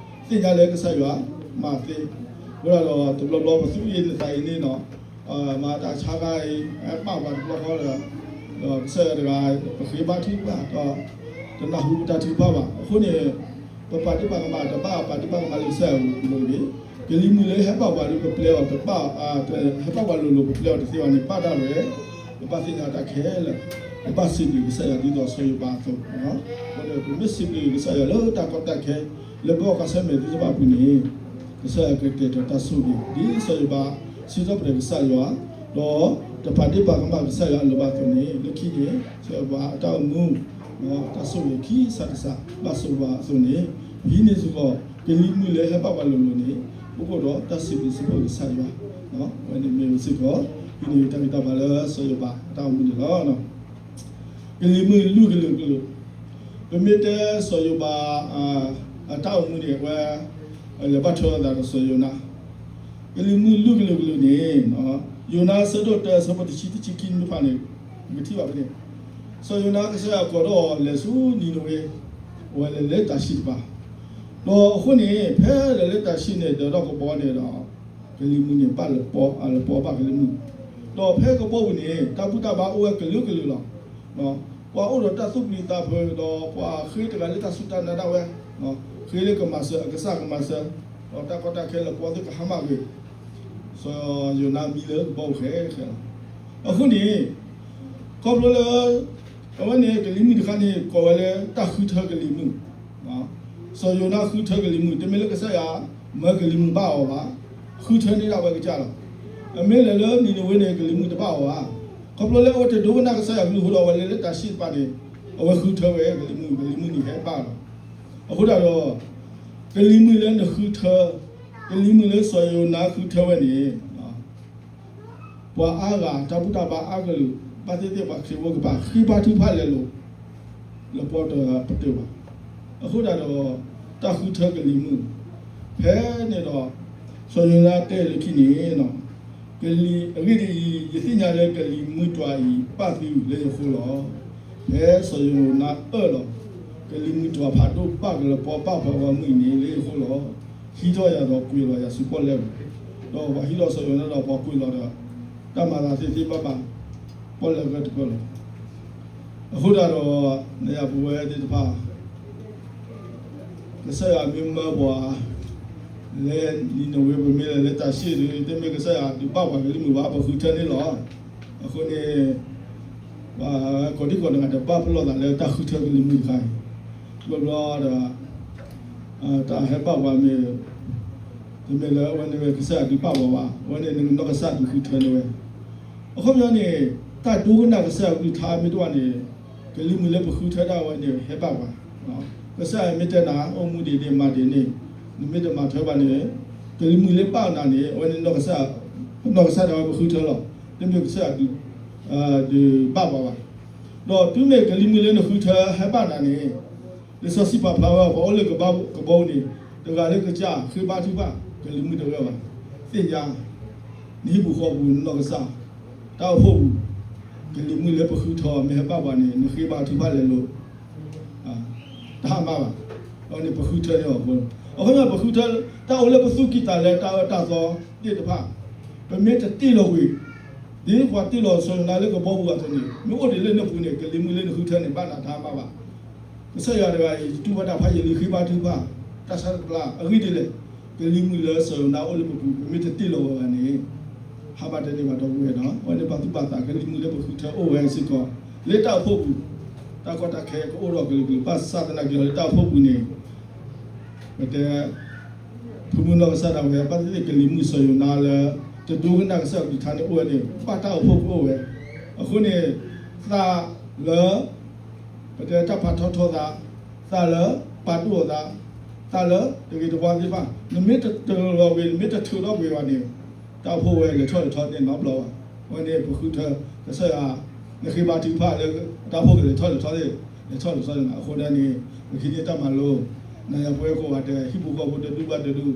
သ့ၣ်ညါလၢကစၢ်ယွၤမၤသ့, အဃိဒီးတဘျီဘျီပသူၣ်အ့ၣ်နသးအ့ၣ်န့ၣ်နီၤ, မၤတၢ်ဆါခါအံၤ ဟဲဘၣ်ပှၤတဘျီဃီဒီး ဒီးကစၢ်ယွၤတဂၤ ပဃ့ဘါထုကဖၣ်ဒီး တနၢ်ဟူပတၢ်ထုကဖၣ်ဘၣ်. အဃိန့ၣ် ပပာ်ဒ့ၣ်ပာ်ကမၣ်တဘၣ် ပာ်ဒ့ၣ်ပာ်ကမၣ်လၢကစၢ်ယွၤအလိၤတဂ့ၤ, ကလံၤမုၢ်လၢဟဲဘၣ်ပှၤဒီးပပျဲအီၤတဘၣ်, ဟဲဘၣ်ပှၤလိၤလိၤပပျဲအီၤတသ့ဘၣ်န့ၣ် ဘၣ်ဒၣ်ဝဲ, ပဘၣ်သ့ၣ်ညါတၢ်ခဲလၢာ်, ပဘၣ်စံးဘျုးကစၢ်ယွၤဒ်သိးစီၤယိၤဘးအသိး, အဃိန့ၣ် ပမ့ၢ်စံးဘျုးကစၢ်ယွၤလၢတၢ်ကီတၢ်ခဲ လၢပဘၣ်ကွၢ်ဆၢၣ်မဲာ်သ့ၣ်တဖၣ်အပူၤန့ၣ် ကစၢ်ယွၤကကတဲာ်ကတီၤတၢ်ဆိၣ်ဂ့ၤ ဒ်စီၤယိၤဘးစံးထီၣ်ပတြၢၤကစၢ်ယွၤ, ဒီးတပာ်ဒ့ၣ်ပာ်ကမၣ်ကစၢ်ယွၤအလိၤဘၣ်အသိးန့ၣ် လၢခံန့ၣ် စီၤယိၤဘးအတၢ်အိၣ်မူ တၢ်ဆိၣ်ဂ့ၤခံစးတစး ဘၣ်စီၤယိၤဘးအသိးန့ၣ် ဟံးန့ၢ်စ့ၢ်ကီး ကလံၤမုၢ်လၢဟဲဘၣ်ပှၤလိၤလိၤန့ၣ် အိၣ်ဃုာ်ဒီးတၢ်စံးဘျုးစံးဖှိၣ်ကစၢ်ယွၤ, အဝဲန့ၣ်မ့ၢ်ဝဲစ့ၢ်ကီး ဟံးန့ၢ်တၢ်ဂံၢ်တၢ်ဘါလၢစီၤယိၤဘးအတၢ်အိၣ်မူန့ၣ်လီၤ. ကလံၤမုၢ်လွံၢ်ကလုာ်ကလုာ်, ပမ့ၢ်တဲစီၤယိၤဘး အတၢ်အိၣ်မူန့ၣ် အဝဲ လဲၤဘၣ်ထွဲလိာ်သးဒီးစီၤယိၤနါ, ကလံၤမုၢ်လွံၢ်ကလုာ်ကလုာ်န့ၣ် ယိၤနါအဆၢဒိၣ်တၢ အဆၢဖိတဆံ တဆံခံမ့ၢ်ဖးန့ၣ် ပထံၣ်ဘၣ်ဖဲန့ၣ် စီၤယိၤနါကစၢ်ယွၤကိးထီၣ်အီၤလဲၤဆူနံၤနဝ့, အဝဲလဲၤလၢတၤၡံးတပၤ, ဒီးအဃိန့ၣ် ဖဲလဲၤလၢတၤၡံးန့ၣ် ဒၢးထီၣ်ကဘီန့ၣ်ဒီး ကလံၤမုၢ်န့ၣ် ဘၣ်လပီ လပီဘၣ်ကလံၤမုၢ်, ဒီးဖဲကဘီပူၤန့ၣ် တၢ်ဘူၣ်တၢ်ဘါအိၣ်ဝဲကလုာ်ကလုာ်လီၤ. ပှၤအိၣ်ဒီးတၢ်သူၣ်ပျံၤသးဖုးဒီး ပှၤဃ့တဂၤလၢတၢ်စူၢ်တၢ်နာ်ဒၣ်ဝဲ, ဃ့လၢကမၤစၢၤ အကစၢ်ကမၤစၢၤ, ဒီးတၢ်ကီတၢ်ခဲလၢာ်ပှၤသ့ၣ်ကဟါမၢ်ဂ့ၤ, စီၤယိၤနါမံလၢကဘီပူၤဃဲဃဲလီၤ. အဃိန့ၣ် ခီဖျိလၢ အဝဲန့ၣ်ကလံၤမုၢ်တခါန့ၣ် ကိးဝဲလၢတၢ်ဃုထၢကလံၤမုၢ်, စီၤယိၤနါဃုထၢကလံၤမုၢ်, တမ့ၢ်လၢကစၢ်ယွၤမၢကလံၤမုၢ်ဘၣ်အီၤဘၣ်, ဃုထၢန့ၢ်ဒၣ်ဝဲကစၢ်လီၤ. အမ့ၢ်လဲၤလၢနံၤနဝ့န့ၣ် ကလံၤမုၢ်တဘၣ်အီၤဘၣ်. ခီဖျိလၢအဝဲတဒိကနၣ်ကစၢ်ယွၤကလုၢ်အဃိဒီး အဝဲလဲၤလၢတၢ်ၡ့ၣ်တဖၣ်န့ၣ် အဝဲဃုထၢဝဲကလံၤမုၢ်, ကလံၤမုၢ်န့ၣ်ဟဲဘၣ်လီၤ. အဃိသတးဒီး ကလံၤမုၢ်လၢနဃုထၢ, ကလံၤမုၢ်လၢစီၤယိၤနါဃုထၢဝဲန့ၣ် ပှၤအါဂၤ တၢ်ဘူၣ်တၢ်ဘါအါကလုာ် ဘၣ်သ့ၣ်သ့ၣ်ပှၤခရံာ်ဖိကပၤ ဃ့ဘါထုကဖၣ်လဲၤလိာ် လၢပီၣ်တပတုာ်ဘၣ်. အဃိသတးဒီး တၢ်ဃုထၢကလံၤမုၢ် ဖဲန့ၣ်ဒီး စီၤယိၤနါတဲလၢခံန့ၣ်, ကလံၤ, အဂ့ၢ်ဒ်အံၤ, ယသ့ၣ်ညါလၢကလံၤမုၢ်တွၤအံၤ ဘၣ်သုလၢယဃိလီၤ. ဖဲစီၤယိၤနါအၢၣ်လီၤ ကလံၤမုၢ်တွၤဖးဒိၣ်ဘၣ်ကလၤပီဘၣ်ဖးဝဲမုၢ်အံၤန့ၣ် လၢယဃိလီၤ. ဟံးထီၣ်ယၤဒီးကွံာ်လီၤယၤဆူပီၣ်လဲၣ်ပူၤ, ဒီးပှၤဟံးလီၤစီၤယိၤနါဒီးပှၤကွံာ်လီၤဒီး တၢ်မၤသးသ့သ့ဘၣ်ဘၣ် ပီၣ်လဲၣ်ဂၢၢ်တကၢၢ်လီၤ. အဃိသတးဒီး နယၤပဝဲသ့ၣ်တဖၣ် ကစၢ်ယွၤမ့ၢ်မၢပှၤ လဲၤနံၤနဝ့ ပမ့ၢ်လဲၤလၢတၢ်ၡ့ၣ်ဒီး တမ့ၢ်ကစၢ်ယွၤဒုးဘၣ်ပှၤကလံၤမုၢ်ဘၣ် ပဃုထၢန့ၣ်လီၤ. အဃိန့ၣ် ပှၤကိးဒံကိးနဂၤတဘၣ်ပလီၢ်သးလၢတၢ်ဃုထၢကလံၤမုၢ်တခါအံၤ, ဘျီဘျီဒီး တၢ်ဟဲဘၣ်ပှၤမ့ၢ် တမ့ၢ်လၢအဝဲန့ၣ်ဝဲကစၢ်ယွၤဒုးဘၣ်ပှၤဘၣ်, အဝဲန့ၣ်နနီၢ်ကစၢ်ဒုးဃုထၢန့ၢ်ဝဲ. အခီပညီန့ၣ် တၢ်ဒိကနၣ်ကစၢ်ယွၤကလုၢ်ကထါမ့ၢ်တအိၣ်ဘၣ်န့ၣ် ကလံၤမုၢ်လၢပဃုထၢဒၣ်ဝဲန့ၣ် ဟဲဘၣ်ပှၤ ကစၢ်ယွၤမ့ၢ်တဲနၤ အိၣ်မူဒ်န့ၣ်မၤဒ်န့ၣ် နမ့ၢ်တမၤထွဲဘၣ်န့ၣ် ကလံၤမုၢ်လၢဘၣ်နၤန့ၣ် အဝဲန့ၣ် နီၢ်ကစၢ်ဒၣ်ဝဲပဃုထၢလီၤ. တမ့ၢ်ကစၢ်ယွၤဒုး ဒုးဘၣ်ပှၤဘၣ်. ဒီးတုၤမ့ၢ်ကလံၤမုၢ်လၢနဃုထၢဟဲဘၣ်နၤန့ၣ် လံာ်စီဆှံပာ်ဖျါဝဲ ပှၤအိၣ်လၢကဘီပူၤန့ၣ် တဂၤလၢကစၢ်ဃ့ဘါထုကဖၣ် ကလံၤမုၢ်တဂၤဘၣ်. သ့ၣ်ညါ နဟံၣ်ပူၤဃီပူၤ နနီၢ်ကစၢ် တၢ်အိၣ်ဖှိၣ်ပူၤ ကလံၤမုၢ်လၢပဃုထၢမ့ၢ်ဟဲဘၣ်ပှၤန့ၣ် နဃ့ဘါထုကဖၣ်လဲၤလိာ် တၢ်ဟါမၢ်ဘၣ်. အဝဲန့ၣ်ပဃုထၢန့ၢ်အီၤအဃိ, အဃိန့ၣ်ပဃုထၢ တၢ်အိၣ်လၢပသူၣ်ကံၢ်သးလဲ တၢ်အၢတၢ်သီသ့ၣ်တဖၣ် ပမ့ၢ်တတ့ၢ်လီၤကွံာ် ဒ်ပှၤတ့ၢ်လီၤစီၤယိၤနါလၢကဘီပူၤအသိးန့ၣ် မ့ၢ်အိၣ်ဒံးလၢနပူၤန့ၣ် ကလံၤမုၢ်လၢနဃုထၢန့ၢ်ဘၣ်နၤတၢ်ဟါမၢ်ဘၣ်. ကစၢ်ယွၤတဂၤအံၤ ယတူၢ်ဘၣ်တၢ်ဖးယံာ်လံ ဃ့ဘါထုကဖၣ် တၢ်ဆါတပျၢ် အဂ့ၢ်ဒ်လဲၣ်, ကလံၤမုၢ်လၢစီၤယိၤနါအိၣ်လၢပပူၤ ပမ့ၢ်တတ့ၢ်လီၤဝဲဘၣ်န့ၣ် ဟါဘၣ်တန့ၢ်ဘၣ်ဒီပုၢ်ဝဲၢ်နီၤ. အဝဲန့ၣ်ပာ်သူၣ်ပာ်သး ကလံၤမုၢ်လၢပဃုထၢအိၣ်ဝဲစ့ၢ်ကီး လၢတၢ်အိၣ်ဖှိၣ်ပူၤ တၢ်ကီတၢ်ခဲကအိၣ်ဒီးကလုာ်ကလုာ် ဘၣ်ဆၣ်သနာ်က့ဒီးလၢတၢ်အိၣ်ဖှိၣ်ပူၤန့ၣ် ပတဲ ဖုမုၢ်နီၢ်ကစၢ်ဒၣ်ဝဲ ဘၣ်သ့ၣ်သ့ၣ်ကလံၤမုၢ်စီၤယိၤနါလၢ တဒိကနၣ်ကစၢ်ယွၤကလုၢ်ကထါန့ၣ်အိၣ်ဝဲန့ၣ် ဘၣ်တၢ်အိၣ်ဖှိၣ်ကအိၣ်ဝဲ. အဃိန့ၣ် သးလၢ ပတဲတၢ်ဖးထီထီသး, သးလၢပာ်ဒိၣ်အသး, သးလၢတဂ့ၤတဝါသ့ၣ်တဖၣ် နမ့ၢ်တတၢၤလီၤကွံာ် နမ့ၢ်တထုးထီၣ်ကွံာ်ဘၣ်န့ၣ် တၢ်အိၣ်ဖှိၣ်ဝဲလဲၤထီၣ်လဲၤထီသ့ၣ်နီတဘျီဘၣ်. အဝဲန့ၣ်ပဃုထၢ ကစၢ်ယွၤ နဃ့ဘါထုကဖၣ်လၢ တၢ်အိၣ်ဖှိၣ်ကလဲၤထီၣ်လဲၤထီသ့ၣ် လဲၤထီၣ်လဲၤထီသ့ၣ်နီၤ. အဃိန့ၣ် ပကဟံးန့ၢ်တၢ်မၤလိ နယၤပဝဲကိးဂၤဒဲး ဟံၣ်ဖိဃီဖိတဒူၣ်ဘၣ်တဒူၣ်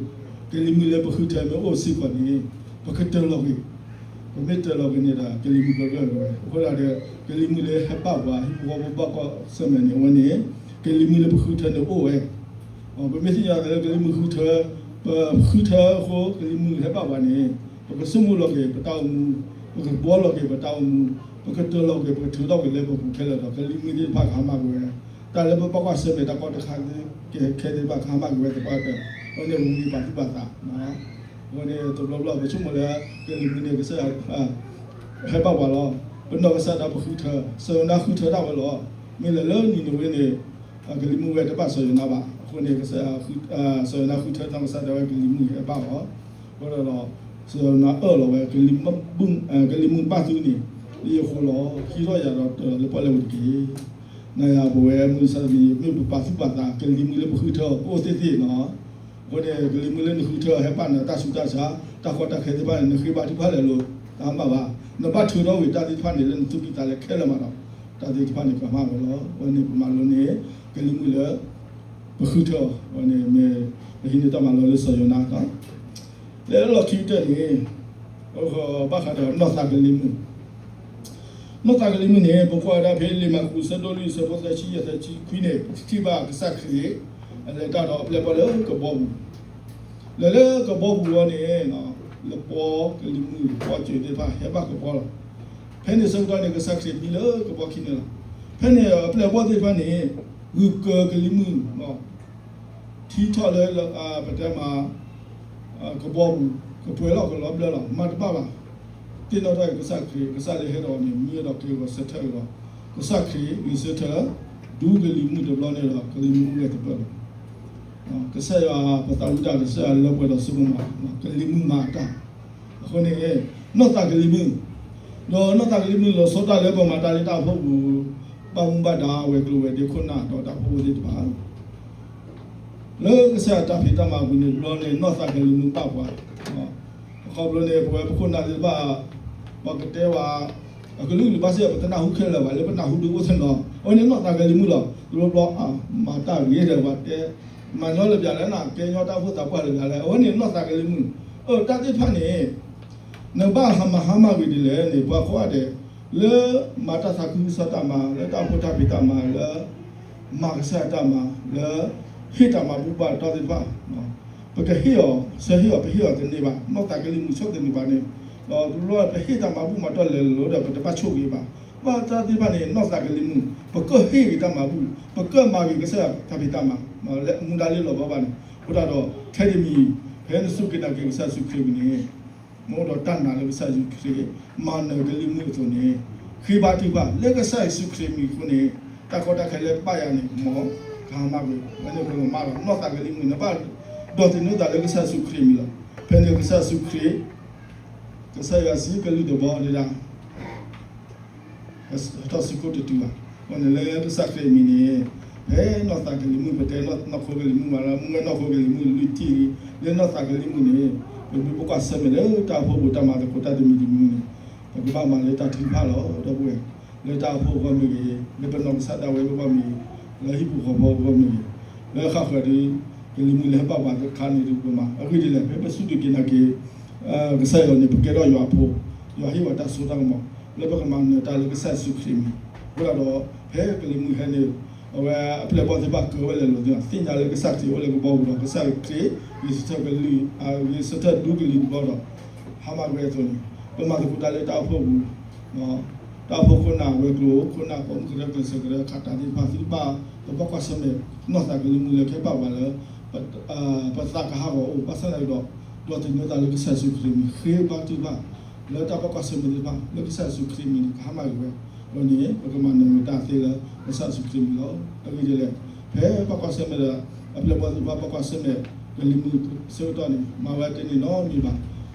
ကလံၤမုၢ်လၢပဃုထၢမ့ၢ်အိၣ်စ့ၢ်ကီးန့ၣ် ပကတၢၤလီၤကွံာ် ပမ့ၢ်တၢၤလီၤကွံာ်န့ၣ်ဒီး ကလံၤမုၢ်ကဂၢၢ်ဝဲ. အဃိသတးဒီး ကလံၤမုၢ်လၢဟဲဘၣ်ပှၤ ဟံၣ်ဖိဃီဖိဘၣ်ကွၢ်ဆၢၣ်မဲာ်န့ၣ် အဝဲန့ၣ် ကလံၤမုၢ်လၢပဃုထၢန့ၣ်အိၣ်ဝဲ. ပမ့ၢ်သ့ၣ်ညါလၢကလံၤမုၢ်ဃုထၢ ပဃုထၢအဃိ ကလံၤမုၢ်ဟဲဘၣ်ပှၤန့ၣ် ပကဆိကမိၣ်လီၤက့ၤပတၢ်အိၣ်မူ, ပကဘှီလီၤက့ၤပတၢ်အိၣ်မူ, ပကတၢၤလီၤက့ၤ ပကထုးထီၣ်က့ၤလၢပပူၤခဲလၢာ်ဒီး ကလံၤမုၢ်သ့ၣ်တဖၣ်ကဟါမၢ်က့ၤဝဲ, တၢ်လၢပဘၣ်ကွၢ်ဆၢၣ်မဲာ်တၢ်ကီတၢ်ခဲ ခဲသ့ၣ်တဖၣ်ကဟါမၢ်က့ၤဝဲသပှၢ်ကတၢၢ်, အဝဲန့ၣ်ပမ့ၢ်ပာ်သူၣ်ပာ်သး အဝဲန့ၣ်တဘျီဘျီ ပဆိကမိၣ်လၢ ကလံၤမုၢ်န့ၣ် ကစၢ်ယွၤ ဟဲဘၣ်ပှၤလီၤ. ပနီၢ်ကစၢ်ဒၣ်ပဃုထၢ, စီၤယိၤနါဃုထၢဒၣ်ဝဲလီၤ. မ့ၢ်လဲၤလၢနံၤနဝ့န့ၣ် ကလံၤမုၢ်ဝဲတဘၣ်စီၤယိၤနါဘၣ်. အဃိန့ၣ် ကစၢ်ယွၤ စီၤယိၤနါဃုထၢနီၢ်ကစၢ်ဒၣ်ဝဲကလံၤမုၢ်ဟဲဘၣ်လီၤ. အဃိဒီး စီၤယိၤနါအၢၣ်လီၤဝဲ ကလံၤမုၢ်ဘၣ်သုန့ၣ် လၢယဃိလီၤ. ဟံးထီၣ်ယၤဒီးတၢၤလၢပီၣ်လဲၣ်ပူၤတက့ၢ်. နၤယၤပဝဲမုၢ်ဆါတနံၤ မ့ၢ်ပပာ်သူၣ်ပာ်သး ကလံၤမုၢ်လၢပဃုထၢအိၣ်သ့ၣ်သ့ၣ်နီၤ. အဃိန့ၣ် ကလံၤမုၢ်လၢနဃုထၢဟဲဘၣ်နၤတၢ်ဆူးတၢ်ဆါ တၢ်ကီတၢ်ခဲသ့ၣ်တဖၣ်န့ၣ် နဃ့ဘါထုကဖၣ်လဲၤလိာ် တၢ်မၤဘၣ်. နဘၣ်ထုးထီၣ်ဝံၤတၢ်သ့ၣ်တဖၣ်န့ၣ် လၢနသူၣ်ကံၢ်သးလဲၤခဲလၢာ်မးဒီး တၢ်သ့ၣ်တဖၣ်န့ၣ် ကမၤဝဲလီၤ. အဝဲန့ၣ်ပမၤလိန့ၣ် ကလံၤမုၢ်လၢ ပဃုထၢအီၤန့ၣ် မ့ၢ်ပဟံးန့ၢ်တၢ်မၤလိလၢစီၤယိၤနါ လၢလီၢ်ခံကတၢၢ်န့ၣ် ဘၣ်ဃးဒီးနီၢ်သးကလံၤမုၢ်, နီၢ်သးကလံၤမုၢ်န့ၣ် ပကွၢ်ဝဲဒၣ်ဖဲလံာ်မၢ်ကူး အဆၢဒိၣ်လွံၢ် အဆၢဖိသၢဆံယဲၢ် သၢဆံခွံန့ၣ် ပထံၣ်ဘၣ်ကစၢ်ခရံာ် အလဲၤတၢ်ဒီးအပျဲၢ်အဘီၣ်လၢကဘီပူၤ, လဲၤလၢကဘီပူၤအဂီၢ်န့ၣ် လပီကလံၤမုၢ် လပီစၢၤသ့ၣ်တဖၣ်ဟဲဘၣ်ကဘီလီၤ. ဖဲန့ၣ်ဆၢကတီၢ်န့ၣ် ကစၢ်ခရံာ်မံလၢကဘီခံန့ၣ်လီၤ. ဖဲန့ၣ်အပျဲၢ်အဘီၣ်သ့ၣ်တဖၣ်န့ၣ် ဂုၤကၢကလံၤမုၢ် ထံထီၣ်လၢ ပတဲမး ကဘီပူၤ ကပှဲၤလီၤကလီဘျၢလီၤ မၤတဘၣ်ဘၣ်. သ့ၣ်နီၣ်ထီၣ်က့ၤကစၢ်ခရံာ် ကစၢ်လၢဟဲဒီးန့ၣ် မံဒီးက့ၤဂီၤဆၢထၢၣ်က့ၤလီၤ. ကစၢ်ခရံာ်ဂဲၤဆၢထၢၣ် ဒူကလံၤမုၢ်တဘျီန့ၣ်ဒီး ကလံၤမုၢ်အိၣ်ဝဲတပၢၢ်လီၤ. ကစၢ်ယွၤပသးဝံၣ်တၢ် ကစၢ်ယွၤလၢပှဲၤဒီးစိကမီၤ ကလံၤမုၢ်မၤအတၢ်, အဃိန့ၣ် နီၢ်သးကလံၤမုၢ်, ဒီးနီၢ်သးကလံၤမုၢ်လီၤဆီတၢ်လၢပမၤတၢ်လၢတၢ်အိၣ်ဖှိၣ်ပူၤ, ဘၣ်မူဘၣ်ဒါဝဲၤကျိၤဝဲၤဒ့ခိၣ်နၢ်ဒီးတၢ်အိၣ်ဖှိၣ်ဖိသ့ၣ်တဖၣ် လၢကစၢ်ယွၤတၢ်ဖံးတၢ်မၤပူၤန့ၣ် ဘျီန့ၣ် နီၢ်သးကလံၤမုၢ်ဘၣ်ပှၤ, အခီဖျိန့ၣ် ပဝဲပခိၣ်နၢ်သ့ၣ်တဖၣ် ပှၤကတဲဝဲ အကလုာ်ကလုာ်ဘၣ်စ့ၢ် ပတနၢ်ဟူခဲလၢာ်ဘၣ် လၢပနၢ်ဟူဒုးအိၣ်သနီၤ အဝဲန့ၣ်နီၢ်သးကလံၤမုၢ်လီၤ. တဘျီဘျီ မၤတၢ်ဂ့ၤဒီးပှၤတဲ, မၤညီလၢပျၢၤလဲၣ်နၤ ကဲညီတၢ်အိၣ်ဖှိၣ်သးပှၢ်လၢပျၢၤလဲၣ် အဝဲန့ၣ်နီၢ်သးကလံၤမုၢ်, အတၢ်သ့ၣ်တဖၣ်န့ၣ် နဘၣ်ဟးမၤဟါမၢ်ဂ့ၤဒ်လဲၣ်န့ၣ် ပှၤကိးဂၤဒဲး လၢမၤတၢ်သးခုကစီၣ်တၢ်မၤ လၢတၢ်အိၣ်ဖှိၣ်တၢ်ဖံးတၢ်မၤ လၢမၤကစၢ်ယွၤတၢ်မၤ လၢဟ့ၣ်တၢ်မၤဘူၣ်ဘၣ်တီသ့ၣ်တဖၣ် ပကဟ့ၣ်အီၤ ဆၢဟ့ၣ်အီၤ ပဟ့ၣ်အီၤတန့ၢ်ဘၣ် နီၢ်သးကလံၤမုၢ်ဆီၣ်သနံးပှၤန့ၣ်, ဒီးတဘျီပဟ့ၣ်တၢ်မၤဘူၣ်မၤတီၢ်လဲၤလိၤဒီး ပတဘၣ်ဆိၣ်ဂ့ၤဘၣ်. ဘၣ်တၢ်သ့ၣ်တဖၣ်န့ၣ် နီၢ်သးကလံၤမုၢ် ပကဟ့ၣ်ဂ့ၤတၢ်မၤဘူၣ် ပကမၤဂ့ၤကစၢ်ယွၤတၢ်ဖံးတၢ်မၤ လၢမူဒါလ့လီၤဘၣ်ဘၣ်န့ၣ်, အဃိသတးဒီး ထဲတမံၤ ဖဲနစူၢ်က့ၤနာ်က့ၤကစၢ်ယ့ၣ်ၡူးခရံာ်အပူၤန့ၣ် မ့ၢ်အိၣ်ဒီးတၢ်နာ်လၢကစၢ်ယ့ၣ်ၡူးခရံာ် မၤနၢၤကလံၤမုၢ်အသိးန့ၣ်, ဃ့ဘါထုကဖၣ်လၢကစၢ်ယ့ၣ်ၡူးခရံာ်မံၤအဃိန့ၣ်, တၢ်ကီတၢ်ခဲလၢဘၣ်ယၤန့ၣ် မ်ကဟါမၢ်ကွံာ် ဝဲန့ၣ်ပကမၤလီၤ နီၢ်သးကလံၤမုၢ် နဘၣ်ဒိးသန့ၤသးလၢကစၢ်ယ့ၣ်ၡူးခရံာ်မံၤလီၤ. ဖဲန့ၣ်ကစၢ်ယ့ၣ်ၡူးခရံာ် ကစၢ်ယွၤစံးကလုၢ်တဘီဒဒၣ် ဟဲထီၣ်ဆူခိၣ်တတုၤဘၣ်. အဃိန့ၣ်လၢကစၢ်ခရံာ်အမံၤန့ၣ်, ဖဲနီၢ်သးကလံၤမုၢ် ပတဲနီၢ်ခိကလံၤမုၢ်ဘၣ်လၢ မုၢ်ဂၢၢ်နီၢ်ခိကလံၤမုၢ်လွံၢ်ထံၣ်လံ, လၢနီၢ်သးကလံၤမုၢ်န့ၣ်, ပမ့ၢ်ပကွၢ်ဆၢၣ်မဲာ်လၢတၢ်အိၣ်ဖှိၣ်ပူၤ တၢ်မၤသကိးတၢ်တမံၤတမံၤန့ၣ်, ပကဘၣ်မၤလၢတၢ်ထုကဖၣ်လီၤ. ဒီပုၢ်ဝဲၢ်, လၢတၢ်အိၣ်ဖှိၣ်အဂီၢ်မ့ၢ်ဂ့ၤ, လၢပနီၢ်ကစၢ်ဒၣ်ဝဲအဂီၢ်မ့ၢ်ဂ့ၤ, လၢဟံၣ်ဖိဃီဖိအဂီၢ်မ့ၢ်ဂ့ၤ, လၢဃၣ်ဃၢၤဒီး ကလံၤမုၢ်လၢဟဲဘၣ်ပှၤတခါန့ၣ်ဒုးပမၤ အဂ့ၢ်ဒ်လဲၣ် ဖဲပစူၢ်က့ၤနာ်က့ၤ ကစၢ်ယွၤန့ၣ် ပကဲထီၣ်ယွၤအဖိ, ယွၤဟ့ၣ်ပှၤတၢ်စိတၢ်ကမီၤ လၢပကမၤနၢၤတၢ်လၢကစၢ်ယ့ၣ်ၡူးခရံာ်မံၤ, အဃိသတးဒီး ဖဲကလံၤမုၢ်ဟဲန့ၣ်, အဝဲအပျဲၢ်အဘီၣ်သ့ၣ်တဖၣ်ကၢၤဝဲလဲၤလိၤသ့ၣ် သ့ၣ်ညါလၢကစၢ်ခရံာ်အိၣ်လၢကဘီပူၤဒီး ကစၢ်ခရံာ် ဂ့ၤဆၢထၢၣ်ကလုၢ်, ဂ့ၤ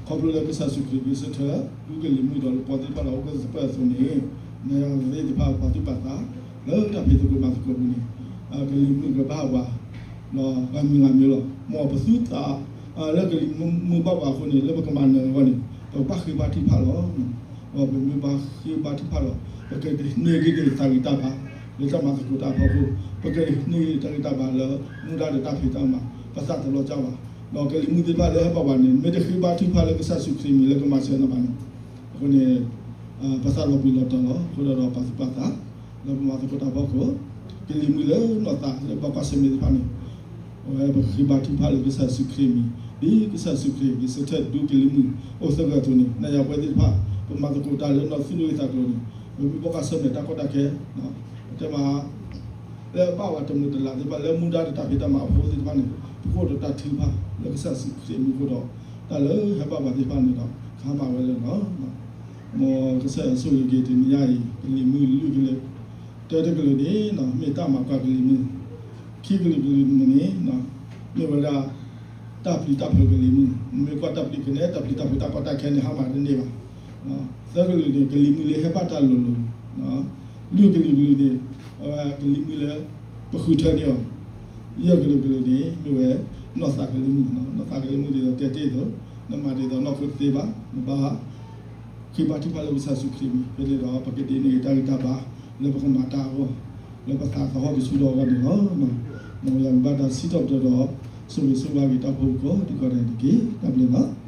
ဆၢထၢၣ်ဒူကလံၤတဘျီဒီး ဟါမၢ်ကွံာ်အသိးန့ၣ်, ပမၤသကိးတၢ်လၢတၢ်အိၣ်ဖှိၣ်ပူၤ တၢ်အိၣ်ဖှိၣ်ခိၣ်နၢ်ဝဲၤကျိၤ ခိၣ်နၢ်ပိာ်မုၣ်ကရၢ ကျဲးစၢးကရၢ ခးတၢ်သ့ၣ်တဖၣ် သုတဘၣ် ပဘၣ်ကွၢ်ဆၢၣ်မဲာ် နီၢ်သးကလံၤမုၢ်လၢကဟဲဘၣ်ပှၤလၢ ပသးကဟးဂီၤအိၣ် ဘၣ်ဆၣ်သနာ်က့ဒီး ဒီးသန့ၤသးလၢကစၢ်ယ့ၣ်ၡူးခရံာ်မံၤ ဃ့ဘါထုကဖၣ် လၢတၢ်ဘၣ်ကွၢ်ဆၢၣ်မဲာ်သ့ၣ်တဖၣ် လၢကစၢ်ယ့ၣ်ၡူးခရံာ်မံၤန့ၣ် ကဟါမၢ်ကွံာ်ဝဲ, အဃိန့ၣ် ပကမၤနၢၤတၢ်သ့လၢကစၢ်ယ့ၣ်ၡူးခရံာ်မံၤလီၤ. အဂ့ၢ်ဒ်လဲၣ်, ဖဲဘၣ်ကွၢ်ဆၢၣ်မဲာ်ဒီး အပျဲၢ်အဘီၣ်သ့ၣ်တဖၣ် ဘၣ်ကွၢ်ဆၢၣ်မဲာ် ကလံၤမုၢ်ဆၢကတီၢ်န့ၣ် မၤဝဲတန့ၢ်နီတမံၤဘၣ်. ခီဖျိလၢကစၢ်ယ့ၣ်ၡူးခရံာ် ဂ့ၤဆၢထၢၣ် ဒူကလံၤမုၢ်ဒီး လပီသ့ၣ်တဖၣ်ဒီး အိၣ်ကသပၢၢ်အသိးန့ၣ်, နသ့ၣ်တဖၣ် ပာ်သူၣ်ပာ်သး လၢတၢ်ဖံးသကိးမၤသကိးပူၤန့ၣ်, ကလံၤမုၢ်ကဘၣ်ပှၤ ဂၤမံၤဂၤမံၤလီၤ. မ်ပသူသး လၢကလံၤမုၢ်ဘၣ်ပှၤအဃိန့ၣ် လၢပကမၤနၢၤအဂီၢ်န့ၣ် ပကဘၣ်ဃ့ဘါထုကဖၣ်လီၤ. ဒီးပမ့ၢ်ဘၣ်ဃ့ဘါထုကဖၣ်လီၤ ပကန့ၢ်က့ၤတၢ်ဂံၢ်တၢ်ဘါ လၢတၢ်မၤသကိးတၢ်အဖီခိၣ်, ပကန့ၢ်တၢ်ဂံၢ်တၢ်ဘါလၢ မူဒါဒီးတၢ်ဖံးတၢ်မၤ ပသးတလီၤကၢ်ဘၣ်. ဒီးကလံၤမုၢ်သ့ၣ်တဖၣ်လၢဟဲဘၣ်ပှၤန့ၣ် မ့ၢ်တဃ့ဘါထုကဖၣ်လၢကစၢ်ယ့ၣ်ၡူးခရံာ်မံၤလၢကမၤစၢၤနၤဘၣ်န့ၣ်, အဃိန့ၣ် ပသးလီၤဘှံးလီၤတီၤလီၤ. အဃိဒီးပာ်သူၣ်ပာ်သး လၢပမၤသကိးတၢ်အဖီခိၣ်, ကလံၤမုၢ်လၢနီၢ်သးလၢဘၣ်ကွၢ်ဆၢၣ်မဲာ်သ့ၣ်တဖၣ်န့ၣ်, အဝဲပဃ့ဘါထုကဖၣ်လၢကစၢ်ယ့ၣ်ၡူးခရံာ်မံၤ, ဒ်ကစၢ်ယ့ၣ်ၡူးခရံာ် ဂ့ၤဆၢထၢၣ်ဒူကလံၤမုၢ်အိၣ်သဂၢၢ်အသိးန့ၣ်, နၤယၤပဝဲသ့ၣ်တဖၣ် ပမၤသကိးတၢ်လၢနီၢ်သူၣ်လၢသးကျိၤန့ၣ်, ပမ့ၢ်ဘၣ်ကွၢ်ဆၢၣ်မဲာ်တၢ်ကီတၢ်ခဲ ပတဲမး လၢအဘၣ်ဝဲတမုာ်တလၤသ့ၣ်တဖၣ် လၢမူဒါဒီးတၢ်ဖံးတၢ်မၤအဖီခိၣ်သ့ၣ်တဖၣ်န့ၣ်, ပကအိၣ်ဒီးတၢ်ထုကဖၣ် လၢကစၢ်ယ့ၣ်ၡူးခရံာ်မံၤအဃိဒီး, တၢ်လၢဟဲဘၣ်ပှၤသ့ၣ်တဖၣ်န့ၣ်ဒီး ကဟါမၢ်ဝဲလၢာ်လီၤ. မ်ကစၢ်ယွၤဆိၣ်ဂ့ၤက့ၤတနံၤညါအံၤ ကလံၤမုၢ်လွံၢ်ကလံၤ, တၢတကလုာ်န့ၣ် မ့ၢ်တၢ်မၤကွၢ်ကလံၤမုၢ်, ခံကလုာ်ကလုာ်န့ၣ် မ့ၢ်ဝဲဒၣ် တၢ်ပျံၤတၢ်ဖုးကလံၤမုၢ်, မ့ၢ်ကွၢ်တၢ်ပျံၤကနဲ တၢ်ပျံၤတၢ်ဖုးတၢ်ကီတၢ်ခဲန့ၣ် ဟါမၢ်တန့ၢ်ဘၣ်. သၢကလုာ်န့ၣ် ကလံၤမုၢ်လၢဟဲဘၣ်တၢ်လိၤလိၤ, လွံၢ်ကလုာ်ကလုာ်န့ၣ် ကလံၤမုၢ်လၢ ပဃုထၢန့ၢ်အီၤ, ယဲၢ်ကလုာ်ကလုာ်န့ၣ် မ့ၢ်ဝဲ နီၢ်သးကလံၤမုၢ်, နီၢ်သးကလံၤမုၢ်ဒ်သိးတဲတ့ၢ်အသိး, နမၤဒ်သိးနီၢ်ခိတသ့ဘၣ်, နဘၣ် ဃ့ဘါထုကဖၣ်လၢကစၢ်ယ့ၣ်ၡူးခရံာ်မံၤ ဖဲန့ၣ်ဒီး ပကဒိးန့ၢ်တၢ်ဂံၢ်တၢ်ဘါ လၢပကမၤတၢ်အဂီၢ်, လၢပသးသဟီၣ်ကဆူဒီးအဂီၢ်န့ၣ်လီၤ. မ်ယွၤကဘၣ်တၢ်စံးထီၣ်ပတြၢၤဒီး ဆိၣ်ဂ့ၤဆိၣ်ဝါက့ၤတၢ်ဖိကိးဒံးကိးဒဲးန့ၣ်တက့ၢ်. တၢ်ဘျုးလီၤ.